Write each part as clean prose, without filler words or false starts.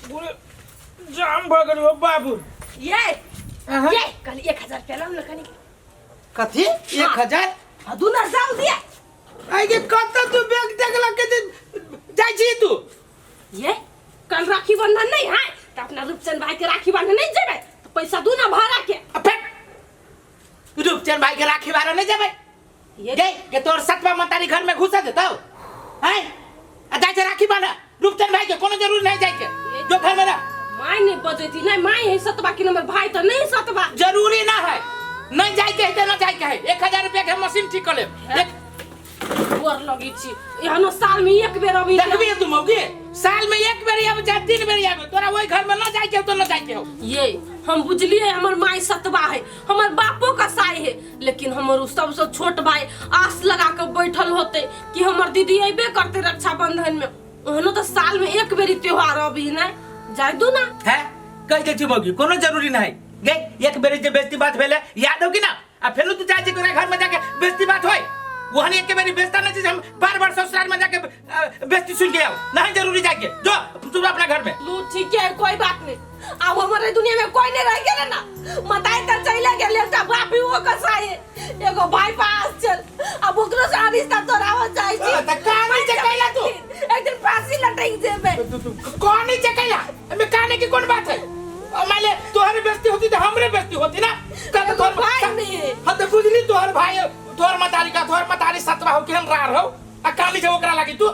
पूरे जाम भऽ गेल हो बाबू। ये। अहाँ। ये कल 1000 रुपया लाउ ने कनी। कथी 1000? आ दूना जाम दिया। आइ के कत तू बैग देखला के जे जाइ छी तू? ये कल राखी बंधन नहीं है तो अपना रूपचंद भाई के राखी बांधे नहीं जेबे तो पैसा दूना भाड़ा के। आ फेक रूपचंद भाई के राखी बांधे नहीं जेबे। ये गे के तोर सतवा मतारी घर में घुसा देतौ हैं आ जाइ छै राखी बांधे रूपचंद भाई के कोनो जरूरी नहीं जाइ के जो घर में रह। माय नहीं बजैती नहीं माय है सतबा की नंबर भाई तो नहीं सतबा। जरूरी ना है नहीं जाए के है तो ना जाए के है। 1000 रुपया के हम मशीन ठीक कर लेब। एक गोर लगी छी एहनो साल में एक बेर अभी देखबी तू मौगी साल में एक बेर आबे चाहे 3 बेर आबे तोरा वही घर में ना जाए के हो तो ना जाए के हो। ये हम बुझलिए हमर माय सतबा है हमर बापो कसाई है लेकिन हमर उ सबसे छोट भाई आस लगा के बैठल होते कि हमर दीदी अबे करते रक्षाबंधन में ओहनो तो साल में एक बेरी त्योहार अभी ना जाय दू ना। है कह दे छी मौगी कोनो जरूरी नहीं गे एक बेरी जे बेइज्जती बात भेले याद हो कि ना आ फेलू तू चाहे छी तोरा घर में जाके बेइज्जती बात होय वहन एक बेरी बेइज्जता नहीं छी हम बार बार ससुराल में जाके बेइज्जती सुन के आओ नहीं जरूरी जाके जो तू अपना घर में। लू ठीक है कोई बात नहीं अब हमारे दुनिया में कोई नहीं रह गेले ना मताई त चले गेले एकटा बाप ही वो कसाई एगो भाई पास चल अब ओकरो से रिश्ता तोड़ावल चाहे छी। त कानी चकैला तू? एक दिन फांसी लटक जेबे। तू कानी चकैला एमे काने की कोन बात है? अब मान ले तोहर बेइज्जती होती त हमरे बेइज्जती होती ना। का तो तोहर भाई नहीं। हां त बुझली तोहर भाई तोहर मतारी का तोहर मतारी सतवा हो केहन रार हो आ कानी छै ओकरा लागी तू।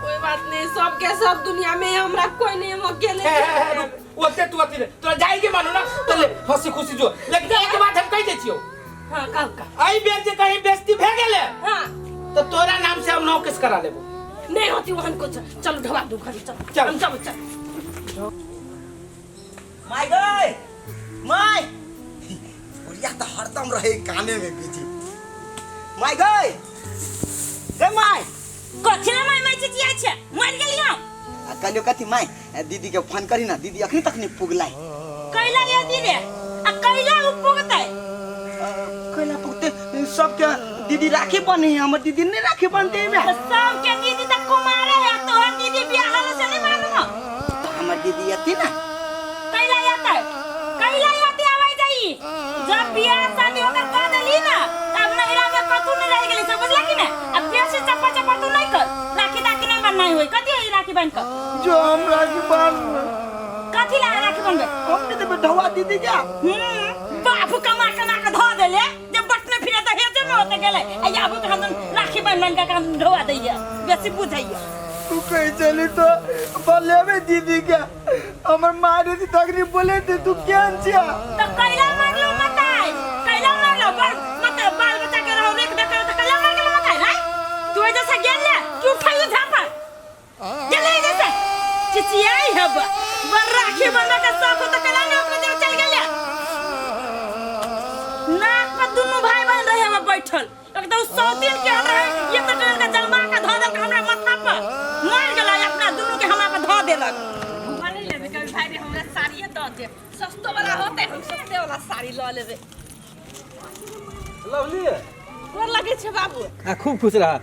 कोई बात नहीं सबके सब दुनिया में हमरा कोई नहीं हम अकेले। हे, हे, हे, रुक, ओते तू अथी रे तोरा जाई के मानू ना तो ले हंसी खुशी जो लेकिन एक बात हम कह दे छियो। हां कह कह। एई बेर जे कहीं बेइज्जती भे गेले हां तो तोरा नाम से हम नौ केस करा लेबो। नहीं होती वहन कुछ चल ढवा दू घर चल। चल। हम चल चल। My गए my बुढ़िया तो हरदम रहे काने में बिजी। My गए गे my कथी रे my my चिचियाइ छै मर गेली हम। आ कहलियो कथी my दीदी के फोन करी ना दीदी अखनी तक नहीं पुगलाई। कैला ये दीदी आ कैला उ पुगतै? कैला पुगते सबके दीदी राखी बनी हमर दीदी नहीं राखी बनते में। तो सबके दीदी त कुमारे है तोहर दीदी बियाह होले से नहीं मालूम हो। तो हमर दीदी अती ना। कैला आते कैला आते आवे जाई जब बियाह शादी ओकर कर देली ना तब नहिरा में कतू नहीं रह गेली सब बुझला कि ना। अब बेसी चप्पा चप्पा तू नहीं कर राखी ताखी नहीं बनना होई कथी होई राखी बन कर? जो हम राखी बांध कथी ला राखी बनबे? हम नहीं देबे ढवा दीदी क्या? बापू कमा कमा के धो देले जब बटने फिरे त हेजे में होते गेले आ याबू के हम राखी बन बन के हम ढोआ दैया बेसी बुझैया। तू कहीं चली तो बोले में दीदी क्या हमर मारे थी तकरी बोले थे तू केहन छिया? तो कैला मारलो मताई कैला मारलो बाल मत बाल बच्चा के रहो रेख देख त कैला मार गेलो मताई रे तू एजा से गेल ले क्यों उठाइयो झापा गेले एजा से चिचियाई हब बर राखी बंधा के शौक हो त कैला ने ओकरे देव चल गेले नाक पर दुनू भाई बहन रहे हम बैठल एकदम सौतीन के हम रहे ये तो टोल के जलमा के धो देलक हमरा माथा पर मर गेलै अपना दुनू के हमरा पर धो देलक। नहीं लेबे कभी भाई रे हमरा साड़िए दऽ दे सस्तो वाला होते हम सस्ते वाला साड़ी लऽ लेबे। लवली गोर लगे छै बाबू। आ खूब खुश रह।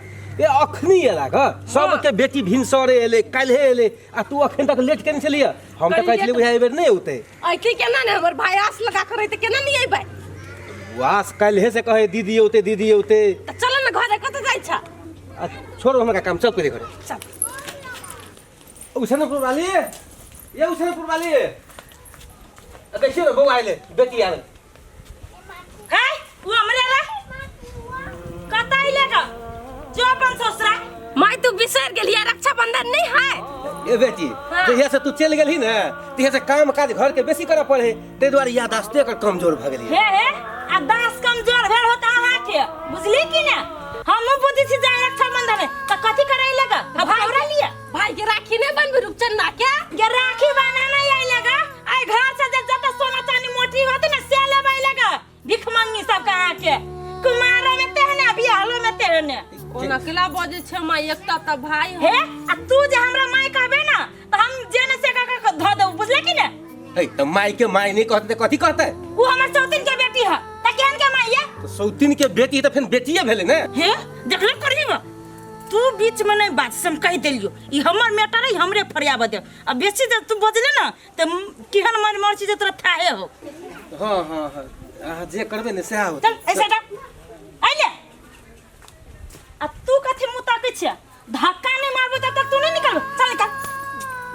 ए अखनी एला ग सबके बेटी भिनसरे एले काल्हे एले आ तू अखन तक लेट केने छलियै? हम तऽ कहै छलियै बुझाइ एहि बेर नहि औतै। ऐते केना ने हमर भाई आस लगा कर रहते केना नहीं अइबै? वास काल्हे से कहे दीदी औते दीदी औते। त चल न घरे कत जाइ छ? आ छोड़ हमरा काम चल पहिले घरे। चल। उसनपुर वाली ये उसनपुर वाली आ देखियो न बौआ आइले बेटी आयल। है उ हमरे रे कत आइले ग जो अपन ससुरा। माय तू बिसर गेलियै रक्षाबंधन नहीं है। ए बेटी हाँ। जहिया से तू चलि गेलही ने तहिया से काम काज घर के बेसी करऽ पड़े ताहि दुआरे याददाश्ते एकर कमजोर भऽ गेलै। हे हे आ दास कमजोर भेल होता अहाँ के बुझली कि ने? हमहूँ बुझै छी जाय रक्षाबंधन है त कथी करै लगा आ भाई उड़ा लिया। भाई के राखी नहीं बनबे रूपचंद ना के? के राखी बनाना आई लगा आई घर से जब जत सोना चांदी मोटी होते ना से लेबै लगा भिख मंगी सब के अहाँ के कुमारो में तेहने बियाहलो में तेहने। कोन अकेला बजै छै माय एकटा त भाई हे आ तू जे हमरा माय कहबे ना त हम जे ने से कह के धऽ देबौ बुझले कि ने? हे त माय के माय नहीं कहते त कथी कहते? उ हमर सौतीन के बेटी है त केहन के माय ये? त सौतीन के बेटी त फेन बेटिए भेलै ने। हे देखले करही बा तू बीच में नहीं बात से हम कहि देलियो, ई हमर मैटर है, हमरे फरियाब दे। आ बेसी जे तू बजले ना त केहन मन मर्जी जे तोरा थाहे हो। हाँ हाँ हाँ, अहाँ जे करबै ने सएह होतै। चल ऐसे हटा आइले। आ तू कथी मुँह ताकै छियै? धक्का नहीं मारबो तब तक तू नहीं निकलबो। चल निकल।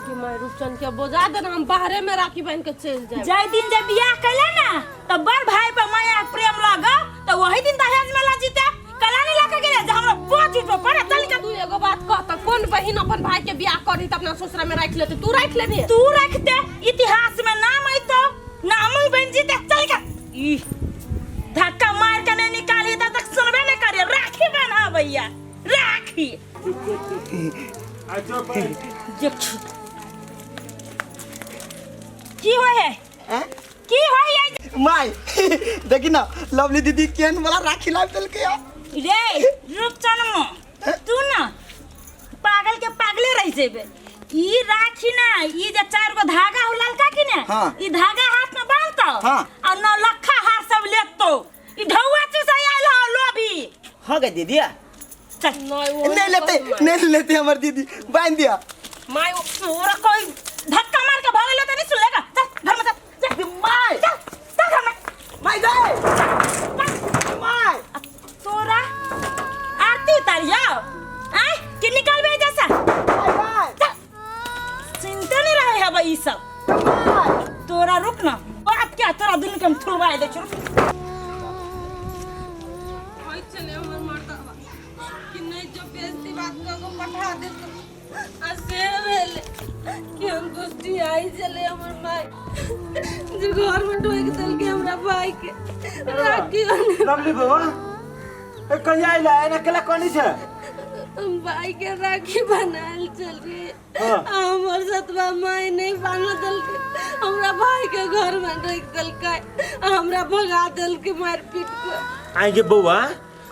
कि मैं रूपचंद के बोझा देना, हम बाहरे में राखी बांध के चल जाए। जाय दिन जे बियाह कैला ना त बड़ भाई पर माया प्रेम लगा त वही दिन दहेज में ला जीते कला नहीं लाके गेले जे हमरा बोझ उठबो पड़े। चल निकल। तू एगो बात कह त कोन बहिन अपन भाई के बियाह करी त अपना ससुरा में राख लेते? तू राख लेबी? तू रखते इतिहास में नाम अइतो, नाम ही बन जीते। चल निकल। ई धक्का मार के नहीं निकाली तब तक सुनबे नहीं करे। राखी बना भैया राखी। देखी की होय है? हैं? की होय है? माय देखी ना लवली दीदी केहन वाला राखी लाबि देलकै हँ। रे रूपचन तू ना पागल के पागले रह जेबे। ई राखी ना ई जे चार गो धागा हो ललका की ने, हाँ। ई धागा हाथ में बांधतो हाँ। आ 9 लखा हार सब लेतो। ई ढौआ चुसा आयल हो लोभी। हाँ गे दीदी। चल। नहीं लेते, नहीं लेते हमर दीदी, बांध दिया। My तोरा कोई धक्का मार के भागे लेते नहीं सुन लेगा। चल घर में चल, चल my. चल चल घर में। My गए my. तोरा आरती उतारियो आय कि निकाल बे जैसा। My चल चिंता नहीं रहे है भाई सब। तोरा रुक ना बात क्या तोरा दुनू के हम थुलवा दे। चल होय चले हमर मर्दवा कि नहीं जो बेइज्जती बात कह के पठा दे तो आ से भेले कि हम गुस्ती आई चले हमर माई जो घर में ढोक देलके हमरा भाई के राखी। लवली बउआ ए कहिया अइला? एना केला कनी छै? हम भाई के राखी बनायल चल रही। हाँ। आ हमर सतवा माई नहीं बान्ह देलके, हमरा भाई के घर में ढोक देलकै आ हमरा भगा देलके मार पीट के। आइ गे बउआ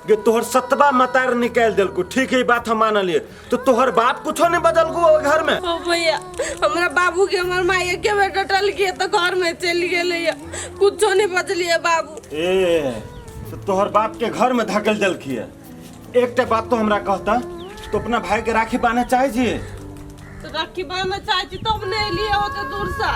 गे तोहर सतबा मतार निकालि देलको, ठीक है ई बात हम मानलिए, तो तोहर बाप कुछो नहीं बदलको ओ घर में? ओ भैया हमरा बाबू के हमर माई एके बेर डटलकै तऽ घर में चलि गेलै, कुछो नहीं बजलिए बाबू। ए तो तोहर बाप के घर में धकेल देलकी है। एकटा बात तो हमरा कहता, तो अपना भाई के राखी बांधे चाहे छी? तो राखी बांधे चाहे छी तब नहीं एलिए ओते दूर से।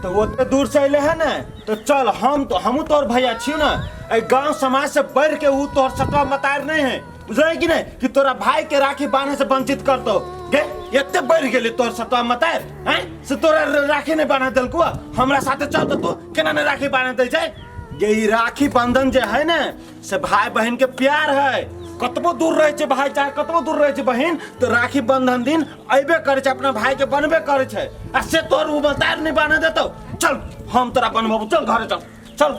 तो ओते दूर से अइले है ने तो चल हम तो हमहू तोहर भैया छी ना, ए गांव समाज से बढ़ के ऊ तोहर सटवा मतार नहीं है, बुझले कि नहीं कि तोरा भाई के राखी बांधे से वंचित करतो गे। एते बढ़ गेली तोहर सटवा मतार हैं से तोरा राखी नहीं बांधे देलको, हमरा साथे चल तो तू केना नहीं राखी बांधे दै छै गे। ई राखी बंधन जे है ने से भाई बहन के प्यार है, कतबो दूर रहे छै भाई चाहे कतबो दूर रहे छै बहन तो राखी बंधन दिन अबे करे छै, अपना भाई के बनबे करे छै, आ से तोर उ मतार नहीं बांधे देतो। चल हम तोरा बनबो, चल घरे चल चल।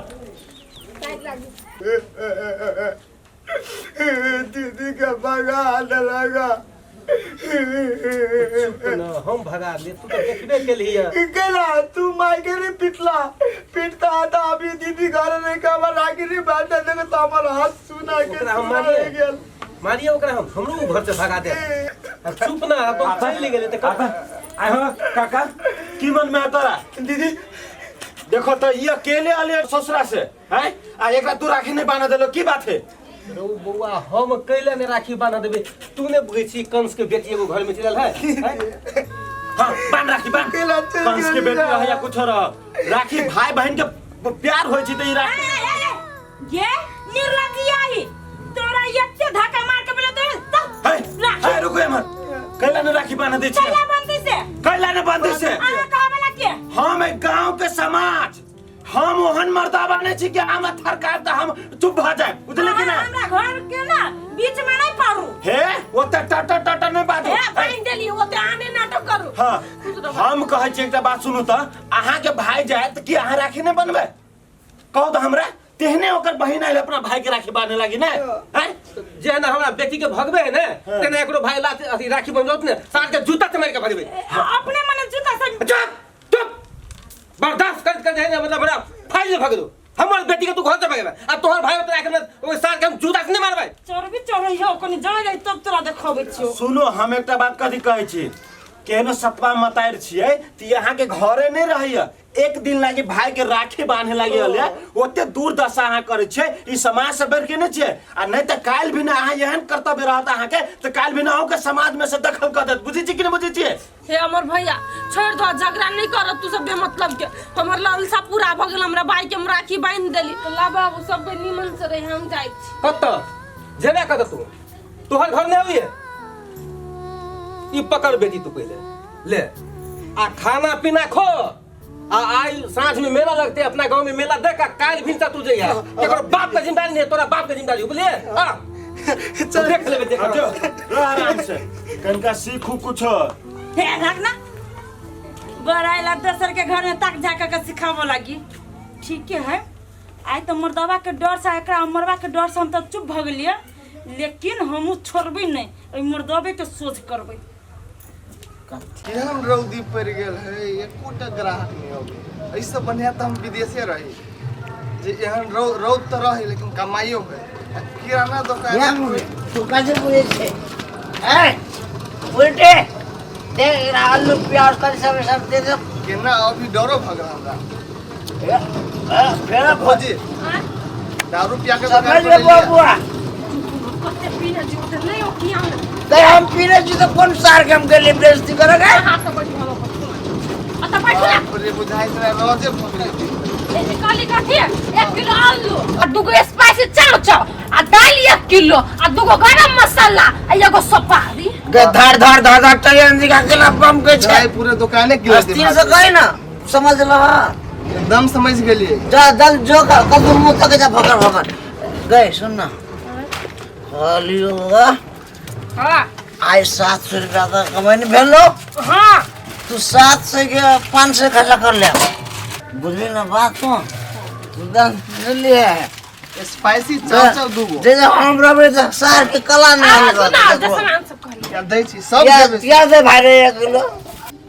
दीदी के भगा देलक। चुप न, हम भगा ले, तू तो देखबे केलिए। गेला तू माय के रे पिटला पिटता आता अभी दीदी घर नहीं का हमर राखी रे बांध दे तो हमर हाथ सुना के ओकरा हम सुना मारिए। गेल। मारिए ओकरा, हम हमरो घर से भगा दे। अब चुप ना, अब तो चलि गेलै तऽ आपा आइ हो काका की मन में है तोरा? दीदी देखो तो ये अकेले आले ससुरा से हैं आ एकरा तू राखी नहीं बांधे देलो, की बात है? रौ बौआ हम कैला ने राखी बांध देबे, तू ने बुझै छी कंस के बेटी एगो घर में चलल है? हाँ बांध राखी बांध, अकेला चलि कंस के गेली बेटी रह या है। कुछ रह, राखी भाई बहन के प्यार होय छै त ई राखी। ये निर्लज्जिया ही तोरा एते धक्का मार के बोले तो है राखी। है रुको एमहर, कैला ने राखी बांध दै छै? कैला बांधै से? कैला ने बांधै से? अहाँ कहै वाला के? हम एक गांव के समाज, हम ओहन मर्दाबा नहीं छी कि हम थरकार त हम चुप भ जाए, बुझले कि ना? हमरा घर के ना बीच में नहीं पारू। हे ओते टट टट नहीं बाजू। हे बांध देलिए ओते आने नाटक करू। हाँ हम कहै छी एकटा बात सुनू त, अहाँ के भाई जायत कि अहाँ राखी नहीं बनबै? कहू त हमरा, तेहने ओकर बहिन आयल अपना भाई के राखी बांधे लागी ने हैं? जेना हमरा बेटी के भगबे है ने तेना एकरो भाई लात अथी राखी बनबत ने सार के जूता से मार के भगबे। अपने मने जूता से। चुप चुप बर्दाश्त कर कर है मतलब हमरा फाइल भग दो। हमर बेटी के तू घर से भगेबे आ तोहर भाई ओतरा के ओइ सार के हम जूता से नहीं मारबै। चोरबी चोरई हो कनी जाय जाय तब तोरा देखबै छियो। सुनो हम एकटा बात कथी कहै छी, केहनो सतवा मतार छियै त यहाँ के घरे नहीं रहैया। एक दिन लागी भाई के राखी बांधे लागी हले ओते दूर दशा अहाँ करै छियै, ई समाज से बढ़ के नहीं छियै। आ नहीं त काल्हि भी ना अहाँ एहन कर्तव्य रहत अहाँ के त काल्हि भी ना अहूँ के समाज में से दखल कर देत। बुझै छी कि नहीं बुझै छियै? हे अमर भैया छोड़ दो, झगड़ा नहीं करत तू सब बेमतलब के। हमर लालसा पूरा भ गेल, हमरा भाई के हम राखी बांध देली। तो ला बाबू सब कोई निमन से रही, हम जाइत छी। कत जेबे कत तू? तोहर घर नहीं होइए? ई पकड़ बेटी तू पहले ले आ खाना पीना खो आ आई साँझ में मेला लगते अपना गांव में मेला देख आ काल भी तू जइया। केकरो बाप के जिम्मेदारी नहीं, तोरा बाप के जिम्मेदारी, बुझलिए? हां चल देख लेबे, देख जो रह आराम से, कनका सीखू कुछ। हे रख ना बड़ाइला दोसर के घर में ताक झाक के सिखाबो लागी। ठीक है, आइ तो मर्दवा के डर से एकरा मरवा के डर से हम तो चुप भ गेलिए, लेकिन हमहूँ छोड़बै नहीं, ओहि मर्दवे के सोझ करबै। केहन रौदी पड़ि गेल है, एकोटा ग्राहक नहि अबै। एहिसँ बढ़िआँ तऽ हम विदेशे रही, जे एहन रौद तऽ रहै लेकिन कमाइयो होइ। आ किराना दोकान तू कथी बुझै छै? ऐ उल्टे देख, एकरा आलू प्याज कथी सब सब दे दे। केना अभी डरो भऽ गेल हमरा। फेर भौजी दारू पिया के दोकान समझ पर ले एलियै। बबुआ। कते पीने छी ओते नहीं ओ किया ते हम पीने छी तऽ कोन सार के हम गेलियै बेइज्जती करऽ गे? हाथ से बैठू हम अपन अतऽ बैठू ना। बाप रे, बुझाइत रहे रोजे भऽ गेलै। ए जे कहली कथी? 1 किलो आलू आ 2 स्पाइसी चाव चाव आ दालि 1 किलो आ 2 गरम मसाला आ एगो सुपारी। गे धार धार धार धार चले जी का केना बम के छै। जाय पूरे दुकाने गिरा दे। अस्थिर से कही ना, समझ ल। एकदम समझ गेलियै। जा जल जो कदू मुंह तक जा भकर भकर। गए सुन ना, कहलियो हां आइ 700 रुपया का कमाई भेलो। हां तू 700 के 500 खर्चा कर ले, बुझली ना बात? तू एकदम बुझलिए? स्पाइसी चाव चाव दूगो जे जे हम रहबै तऽ सार के कला नहि आ आबै सुना जे सामान सब कहली या दै छी सब प्याज देबै। प्याज दे भाई रे 1 किलो।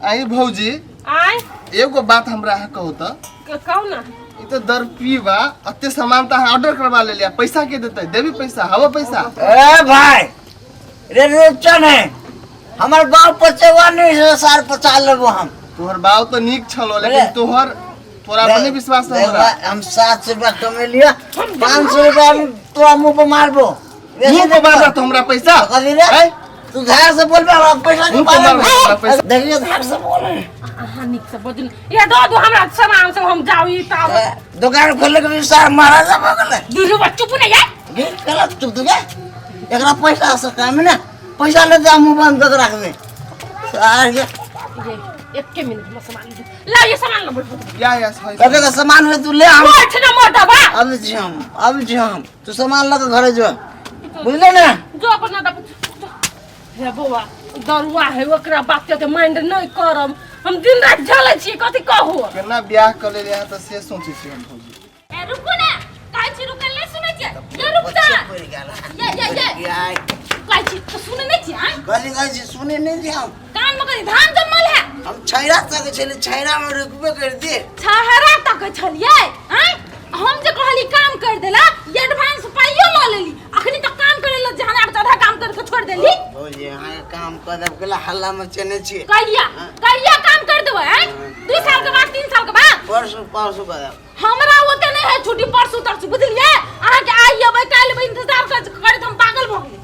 आई भौजी आय एगो बात हमरा अहाँ कहू तऽ। कहू ना। ई तऽ दर पीबा अते सामान तऽ अहाँ ऑर्डर करवा लेलियै, पैसा के देतै? देबी पैसा? हवा पैसा। ए भाई रे रुचन है, हमर बाप पचेवा नहीं से सार पचा लेबो हम। तोहर बाप तो नीक छलो लेकिन तोहर तोरा पर नहीं विश्वास है हमरा। हम 700 रुपया कमेलिया, 500 रुपया हम तोरा मुंह पर मारबो। मुंह पर मारबा तो हमरा पैसा? कथी रे? आँय? तू धार से बोलबे हमरा पैसा के मुंह पर बारे में। मारबो हमरा पैसा। देखिए धार से बोल। अहाँ नीक से बजू। ये दो दो हमरा सामान सब हम जाऊ ई ताब। दुकान खोले के भी सार महाराजा भऽ गेलै। दुनू बच्चू चुप नहीं यार। गे गलत चुप तू गे। एकरा पैसा से काम ना, पैसा ले जा मुंह बंद कर रख दे। सार के ये एक मिनट में सामान दे। ला ये सामान लो बैठो। या या सही। कते का सामान है तू ले हम। बैठ ना मोटा बा। अब जी हम, अब जी हम। तू सामान लके घरे जो, बुझले ना? जो अपना दब। हे बौआ दरुआ है ओकरा बात के माइंड नहीं करम, हम दिन रात झेलै छी कथी कहू। केना ब्याह कर लेलियै अहाँ तऽ से सोचै छी हम भौजी। ए रुकू ना, कहै छी रुकै ले सुनै छियै? ये रुक जा। पड़ि गेल। ये ये ये ये कहै छी तो सुनै नहीं छियै? आँय? कहली कहै छी सुने नहीं छी हम। कान में कथी धान जमल है? हम छैरा तक छली, छैरा में रुकबे कर दे। छहरा तक छलियै? आँय? हम जे कहली काम कर देला, ये एडवांस पाइयो ल लेली। अखनी तक काम करे ल जहन आब आधा काम करके छोड़ देली। भौजी अहाँ के काम कर देब केला हल्ला में चने छी। कहिया कहिया काम कर देबै? आँय? 2 साल के बाद 3 साल के बाद? परसों परसों कर देब। हमरा ओते नहीं है छुट्टी परसों तरसों, बुझलियै? अहाँ के आइ अबै काल्हि अबै इंतजार करैत हम पागल भऽ गेली।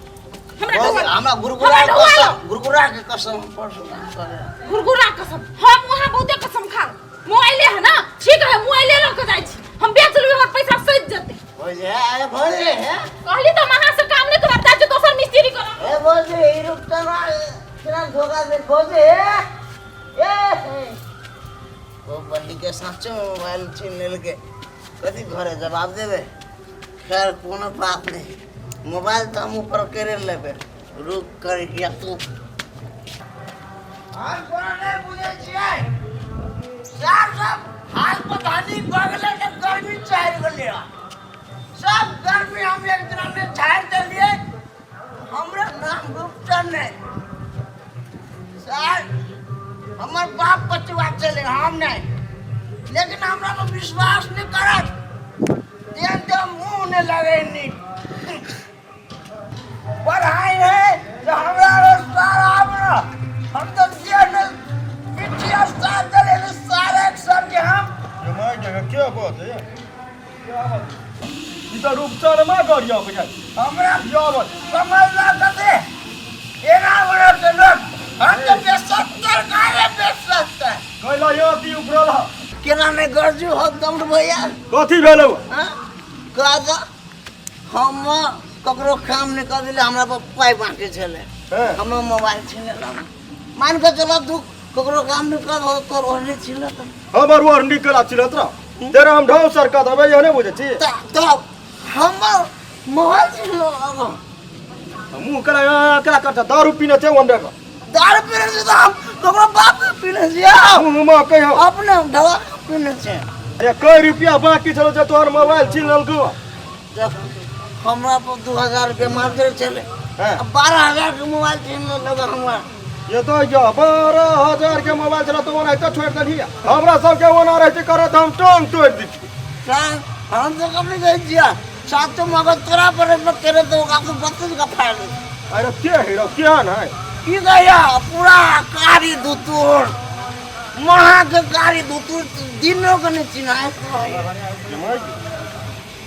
हमरा भौजी, ढोआ- हमरा गुरगुरा हमरा ढोआ कसम, गुरगुरा के कसम परसों काम कर देब। गुरगुरा कसम, हम वहाँ बहुते कसम खाओ। मोबाइले है ना, ठीक है मोबाइले लऽ के जाइ छी, हम बेच लेबै, हमर पैसा सधि जेतै। भौजी, हे, भौजी, हे। कहली तऽ हम अहाँ से काम नहि करब, जाइ छी दोसर मिस्त्री करब। हे भौजी, ई रुकता ना, केना धोखा दे, भौजी, हे। हे, हे। ओ बल्ली के साँचो मोबाइल छीन लेलकै, कथी घरे जवाब देबै? खैर कोनो बात नहीं, मोबाइल तऽ हम ऊपर करे लेबै। रुक कर या तू। हम कोनो नहीं बुझै छियै, साफ साफ हाल पता नहीं बगले के गर्मी चढ़ि गेलै। सब गर्मी हम एक दिना में झाड़ि देलियै। हमरा नाम रूपचंद नहीं सर, हमर बाप पचुआ चले हम नहीं, लेकिन हमरा पर विश्वास नहीं करत, तेहन तो मुंह नहीं लगे नी पढ़ाई है तो हमरा रोजगार आब न, हम तो जे नहीं के बात है ई तऽ रूपचनमा गरिया बुझाइ हमरा यार समझ ला कते एना बड़ा के लोग हम तो बेसत्तर काहे बेसत्तर कैला यो ती उखड़ल ह केना नहि गरजू हो दौड़ भैया कथी भेलौ हाँ? कह दऽ हम ककरो काम नहि कऽ देले हमरा पर पाइ बाँटे छलै हाँ। हमर मोबाइल छीन लेलक मान कऽ चलऽ तू ककरो काम नहि कर तोर ओढ़ने छीन लेलक हमर ओढ़नी केला छिलत रह तेरा हम ढौ सरका देबै यह नहि बुझै छी तऽ हमर मोबाइल छीन लेलक मुँह केला केला करता दारू पीने छै ओन्ने के दारू पीने छी तऽ हम ककरो बाप के पीने छियै मुँह मे कहियो अपने दवा पीने छियै अरे कई रुपया बाकी छलो जे तोहर मोबाइल छीन लेलकौ देख हमरा पर 2000 रुपया मार छलै हाँ। 12,000 के मोबाइल छीन लेलक हमरा ये तो यो 12,000 के मोबाइल छलो तो ओनाहिते छोड़ि देलही हमरा सबके ओना रहते करत हम टांग तोड़ि दिती टांग हम तो कभी गई जिया सातो मगज तोरा पर तेरे तो आपको 32 का फाड़ दे अरे के है रो के है की गया पूरा कारी दुतुर महा के कारी दुतुर दिनों के नहीं चिन्हाए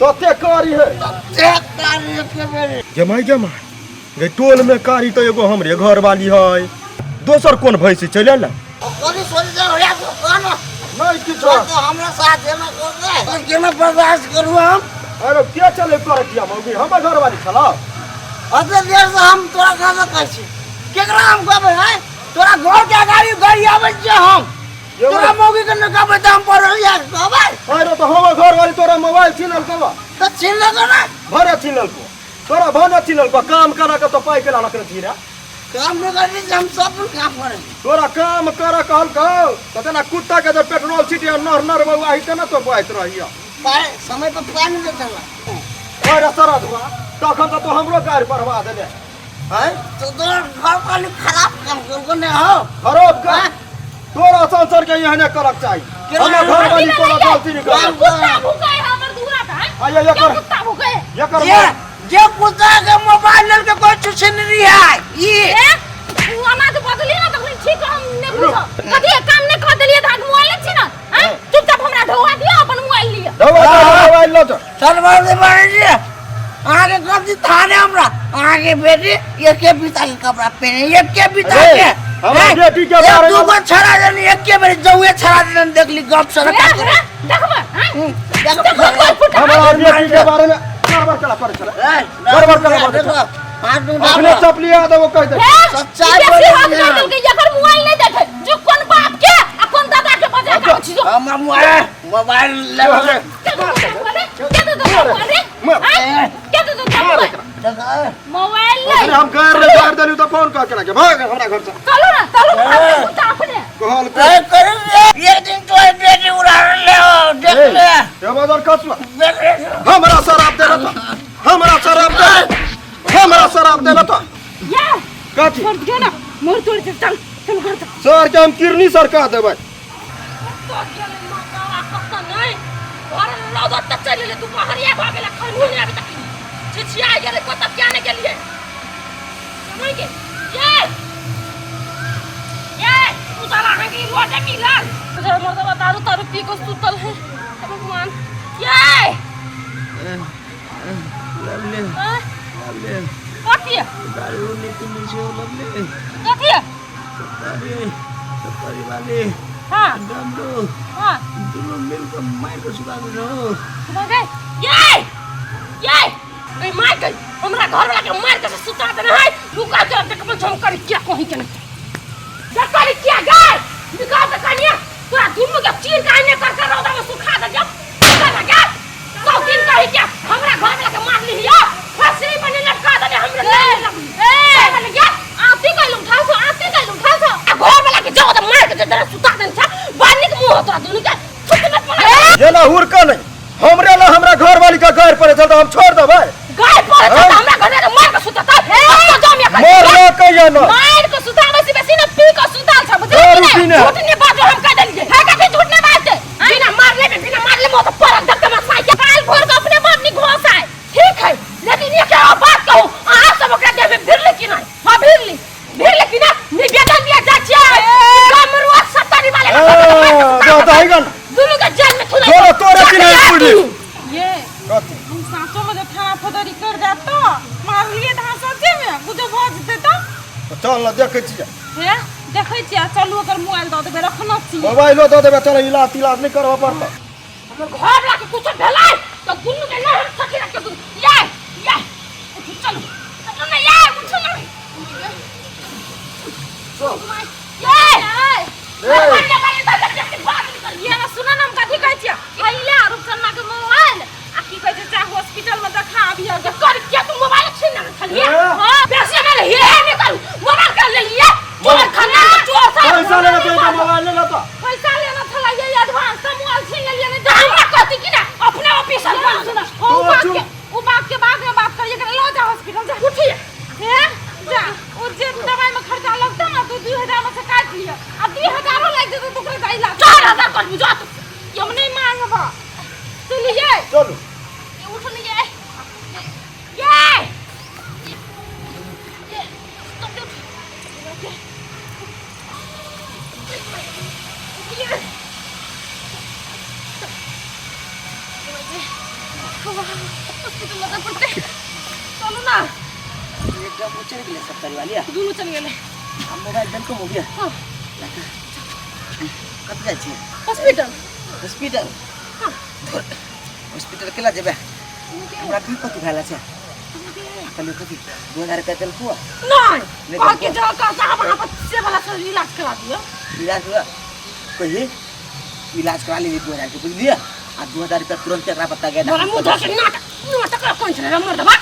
तते कारी है तते कारी के बेरे जमाई जमाई गे टोल में कारी तो एगो हमरे घर वाली है दोसर कोन भैंसी चलि आयल कभी सोच जा होया तो कौन नहीं किछो तो हमरा साथ एना कर दे केना बर्दाश्त करू हम अरे के चले कर किया मौगी हमर घर वाली छला अते देर से हम तोरा कहाँ कहै छी केकरा हम कहबै हैं तोरा घर के अगाड़ी गाड़ी आबै छियै हम तोरा मौगी के नहि कहबै तऽ हम पढ़ल के कहबै अरे तो हमर घर वाली तोरा मोबाइल छीन लेलकौ तऽ छीन लेलकौ ने भरे छीन लेलकौ तोरा भने छीन लेलकौ काम करा के तो पाइ के रखने छी रे काम नहि करै छी हम सब काम करै छी तोरा काम कर कहलकौ तऽ तेना कुत्ता के जे पेट्रोल छिटिया नर नर बौआ ही तेना तो बहैत रहिया पाइ समय पर पाइ नहि देत हमरा अरे सरधुआ तखन तऽ तू हमरो गारि पढ़वा देले आँय तो तोरा घर वाली खराब काम करको नहि हो खराब काम तोरा संसार के एहने करक चाही हमर घर वाली कोनो गलती नहीं करक कुत्ता भूखे है हमर दूरा पे हैं? आ ये क्यों एकर कुत्ता भूखे है एकर जे जे कुत्ता के मोबाइल लेल के कोई छुछिनरी है ई ए उ अनाज बदली ना तखन ठीक हम ने बुझब कथी काम ने कर देलिए त मोबाइल छी ना हैं चुपचाप हमरा ढोआ दियो अपन मोबाइल लियो ढोआ मोबाइल लऽ जा सरवर दे बारे जी अहाँके गलती था ने हमरा अहाँके बेटी एके बीता के कपड़ा पहने एके बीता अरे, के हमरा हैं? बेटी के एक बारे में- दूगो छड़ा देनी एके बेर जौए छड़ा देनी देखली गप सर का करे देखबै हैं देखो हमरा बेटी के बारे में गड़बड़ केला करे छलै गड़बड़ केला करे छलै अपने चपली आ देबो कहि दे सच्चाई बेसी बोलै हक छी कर देलकै एकर मोबाइल नहीं देखे जो कोन बाप के आ कोन दादा के बजा के छी जो हमर मोबाइल मोबाइल लेबै के दो के दो अरे के दो मोबाइल ले अरे हम गैर रे गार देलू तो फोन कर के रखे भाग हमरा घर से चलो ना चलो ना कुत्ता अपने कहल ए करू रे एक दिन तो बेटी उड़ा ले देख ले ए बाजार कसुआ देख ले हमरा शराब दे रहा हमरा शराब दे हमरा शराब दे रहा या कथी छोड़ दियो ना मोर तोड़ दे चल चल घर तक सर के हम किरनी सर कह देबै तो गेलै माता कत नहीं घर लौद तक चलि गेलै दुपहरिया भऽ गेलै खानो नहि आबे तक छिछिया गेलै कत किया नहि गेलियै नहीं के ये ये तू साला अहाँ के रोडे मिलल तुझे मर्दबा दारू तारू पी के सुतल है हे भगवान ये लवले हाँ? लवले कथी दारू नहीं पीने से लवले कथी सत्तारी सत्तारी वाले हाँ डमरू हाँ दोनों मिलकर मार के सुता दे रहो सुना गए ये ये ए मार के हमरा घर वाला के मार के से सुता देना है रुका के देखब हम करी क्या कहीं के नहीं देख करी क्या गए निकाल के कनिया तोरा दुनू के चीर काहे ने कर कर रौदा में सुखा दे जब सुखा दे गए सौ दिन कही क्या हमरा घर वाला के मार लिहिया फांसी पर लटका देने हमरे ले लगली ए वाला गया आती कइलू उठा सो आती कइलू उठा सो आ घर वाला के जाओ त मार के जरा सुता देन छा बानी के मुंह तोरा दुनू के छुट मत पड़ा ये ना हुरका नहीं हमरे ला हमरा घर वाली का घर पड़े चल तो हम छोड़ देबै गाय पड़े छै त हमरा घर में मार के सुतता तो जाम या मार ला कहिया ना मार के सुताबै से बेसी ना पी के सुताल छ बुझलियै दारू कि पीने। नहि? झूठ नहीं बाजो हम कह देलियै है कथी झूठ नहीं बाजते बिना मारले में बिना मारले में तो परक धक्का में साइकिल काल भोर के अपने बाप नहीं घोस आए ठीक है लेकिन ये क्या बात कहूं अहाँ सब ओकरा देह में भिड़ली कि नहीं हां भिड़ली भिड़ली कि ना निवेदन दिया जा छियै गमरुआ सत्तरी वाले ए, जा दहीगन दुनू के जेल में थुलै तोरा तो बुढ़ी ये कथी हम साँचो में जे थाना फौजदारी कर जात तो मारलिए तऽ अहाँ सच्चे में कुछो भऽ जेतै तऽ तऽ चल ने देखै छियै हे देखै छियै चलू ओकर मोबाइल दऽ देबै रखना छी मोबाइलो दऽ देबै चल इलाज तिलाज नहि करबऽ पड़तै हमर घर वाला के कुछो भेलै तऽ दुनू के नहि हम सखी रखे दुनू ये ये उठू चलू चलू ने ये उठू ने ये ये ना सुन ना हम कथी कहै छियै अइला रूपचन्ना के मोबाइल आ की कहै छै चाहे हॉस्पिटल में देखा अबियै के कर के तू मोबाइल छीन ले छलिए हां बेसी में हे नहीं करू मोबाइल कर ले लिए चोर खाना के चोर सा पैसा लेना तो एटा मोबाइल लेना तो पैसा लेना छलै ये एडवांस तऽ मोबाइल छीन लेलियै नहीं तो हमरा कहती कि ना अपने ऑफिसर बन सुन ओ बात के ओ बात के बाद में बात करिए कर लो जा हॉस्पिटल जा उठिए हे जा ओ जे दवाई में खर्चा लगता ना तू 2000 में से काट लिया आ 2000 लागि जेतौ तो ओकरे जाइला 4000 कर बुझा तू हम नहीं मांगबा चलिए चलू उठ नहीं ये ये चलू ना एकदम वो चलि गेलै सब परिवार लिया दुनू चलि गेलै हम मोबाइल देलको हो गया हाँ कत जाइ छियै हॉस्पिटल हॉस्पिटल हॉस्पिटल केला जेबै हमरा कहाँ कथी भेल छै कहलियै कथी 2000 रुपया देलको नहीं नहीं कह के देलको। जाओ कह साहब वहाँ पर से वाला से इलाज करा दियो इलाज हुआ कहिए इलाज करा लेली 2000 के बुझलियै आ 2000 रुपया तुरंत एकरा पता गया मोरा मुंह धर के नाटक नाटक कौन छले रे मर्दबा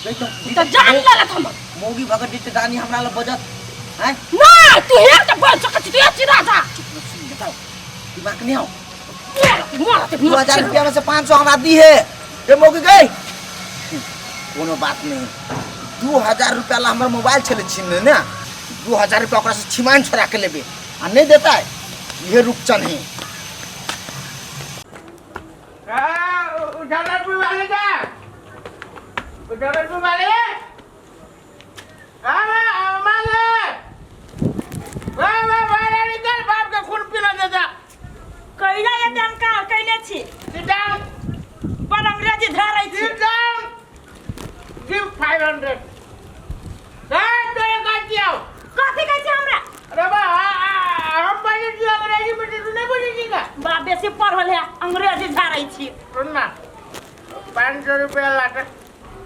नहीं तो तो जान ले हम मौगी भगत डिट दानी हमरा लग बजत हैं नहीं तू हे तो बोल सकत तू चिरा जा सुन बताओ दिमाग नहीं आओ मोरा ते 2000 रुपया में से 500 हमरा दी है ये मौगी गई कोनो बात नहीं 2000 रुपया ला हमर मोबाइल छले छीन ने 2000 रुपया ओकरा से छिमान छोड़ा के लेबे आ नहीं देता है ये रुपचन है उजागरपुर वाले जा उजागरपुर वाले वाह वाह वाह निकल बाप के खून पीला देता कैला ये जानकार कैले छी सिट डाउन पर अंग्रेजी धरै छी सिट डाउन गिव 500 साहब तोरे काट आओ कथी कहै छी हमरा अरे बा हम बोले छी अंग्रेजी में तू नहीं बोले छी का बा बेसी पढ़ल है अंग्रेजी झाड़ै छी सुन ना 500 रुपया लाटा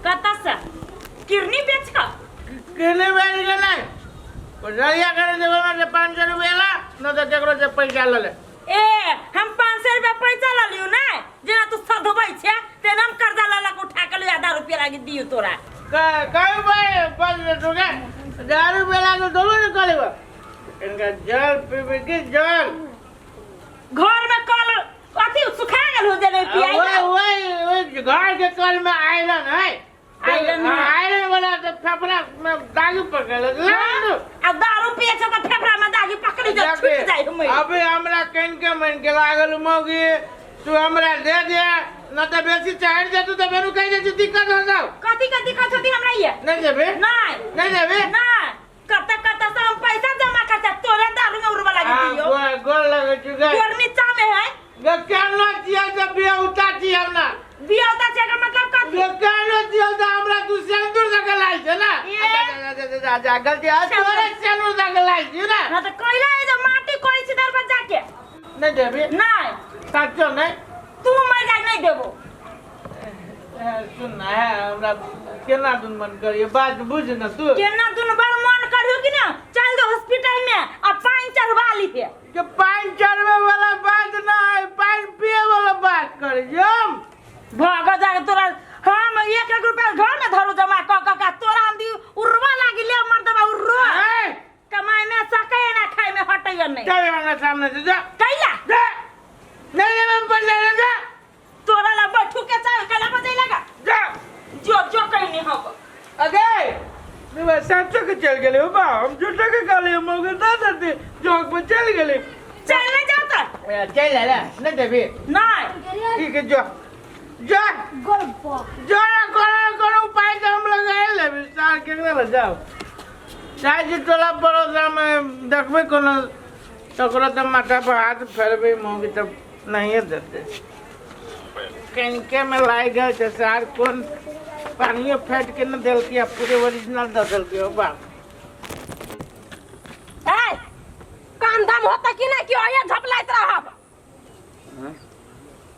कतऽ से किरनी बेच कऽ किरनी बेच के नहीं जरिया करे देबो ना 500 रुपया ला न तो केकरो से पैसा ले ले ए हम 500 रुपया पैसा ल लियौ ने जेना तू सधबै छे तेना हम कर्जा ल ल के उठा के लियो आधा रुपया लागी दियौ तोरा कई भाई बस तू के दारू रुपया लागे दोनों निकालेबा इनका जल पीबे के जल घर में कल अथी सुखा गेल हो जेने पियाई वही वही वही घर के कल में आयरन है आयरन है। आयरन वाला तो फेफड़ा में दागी पकड़ ले आ दारू पिए छै तऽ फेफड़ा में दागी पकड़ी जा छूट जाइ हम अभी हमरा कन के मन के लागल मौगी तू हमरा दे दे न तो बेसी चढ़ दे तू तो बेरू कह दे दिक्कत हो जाओ कथी के दिक्कत होती हमरा ये नहीं देबे नहीं नहीं देबे नहीं कत कत से हम पैसा जमा करते तोरे दारू में उड़वा लागी हाँ, दियो गोल गोल लगे चुके गोर नीचा में है गे केना छियै जे बियौता छियै हमरा बियौता छै एकर मतलब कथी गे केना छियै जे हमरा तू सिन्दूर दऽ के लाइ छै ने ए। जा, जा, जा, जा, जा, गलती आ तोरे सिन्दूर दऽ के लाइ छियै ने हाँ तो कैला है जो माटी कोई छी दरवाजा के नहि देबी नहीं साचो नहि तू मर जा नहीं देबो सुन ना है हमरा केना दुन मन करिए बात बुझ न तू केना दुन बार मन करियो कि ना चल दो हॉस्पिटल में आ पानी चढ़वा लीहे के पानी चढ़वे वाला बात ना है पानी पिए वाला बात करे हम भाग जा तोरा हम एक एक रुपया घर में धरू जमा क क का तोरा हम दी उर्वा लागी ले मर्दबा उर्वा कमाई में सके ना खाए में हटैया नहीं चल हमरा सामने से जा कैला जा नहीं नहीं मैं पड़ जा जा तोरा ला बैठू के चाहे कला बजे लगा जा जो जो कहीं नहीं हो अगे मैं साचो के चल गेले बा हम झूठो के कहले मगर ना दते जोक पर चल गेले चल नहीं जाता चल ले नहीं देबी नहीं ठीक है जो जा जो ना कोनो कोनो उपाय तो हम लगाए लेबी सार केकरा लग जाओ चाहे जे टोला पड़ोसा में देखबे कोनो तकरो तो माथा पर हाथ फेरबे मौगी तब नहीं देते कनिके में लागि गेल छै सार कोन पानियो फेट के न देलकै आ पूरे ओरिजिनल दऽ देलकै ओ बाप। ए काम धाम होता कि नहीं कि ओये झपलाइत रहब?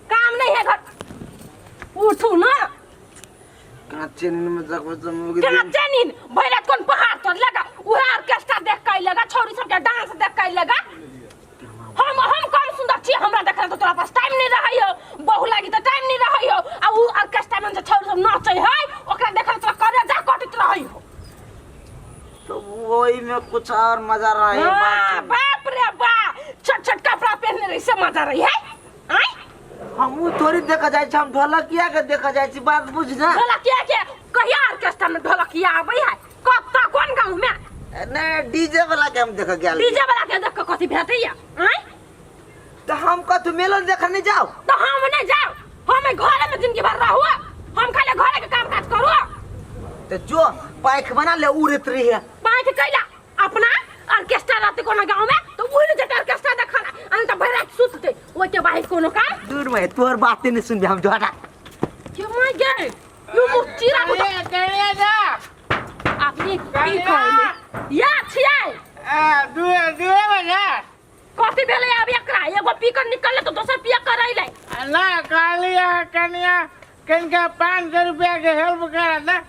काम नहीं है घर, उठू ना। कांचे नींद में जगबे तो मुगी। कांचे नींद भरि रात कोन पहाड़ तर लगा उहे ऑर्केस्ट्रा देख के लगा, छौरी सबके डांस देख के लगा। हम कम सुंदर छी? हमरा देखला तो तोरा पास टाइम नहीं रहै हो, बहु लागी तो टाइम नहीं रहै हो, आ उ ऑर्केस्ट्रा में जे छौरी सब नाचै है ओकरा देखला तोरा करे जा कटैत रहै हो। तो वही में कुछ और मजा रहा है। हाँ, बाप रे बा, छोट छोट कपड़ा पहनने रही से मजा रही है। आय हमू थोड़ी देखा जाए छी, हम ढोलकिया के देखा जाए छी, बात बुझ ना। ढोलकिया के कहिया ऑर्केस्ट्रा में ढोलकिया आबै है? कत्ता कोन गांव में? नहीं, डीजे वाला के हम देखा गेल। डीजे वाला के देख के कथी भेटैया? आय तो हम कथू मेला देखा नहीं जाओ? तो हम नहीं जाओ, हम घरे में जिंदगी भर रहू, हम खाली घरे के काम काज करू। तो जो पाइक बना ले उड़त रही है। पाइक कैला अपना ऑर्केस्ट्रा रहते कोनो गांव में तो उड़ जेते ऑर्केस्ट्रा देखला, अन त भरि रात सुतते ओइ के बाहर कोनो काम। दूर में तोहर बाते नहीं सुनबे हम, जो हटा। के my गे यो मुख चीरा बुता। करिया जा। अपनी की कहले या छियै? आ दुए दुए बजे कथी भेलै आब एकरा? एगो पी कर निकलले तो दोसर पिया करैले। ना कहली कनिया कनिका 500 रुपया के हेल्प करा दे।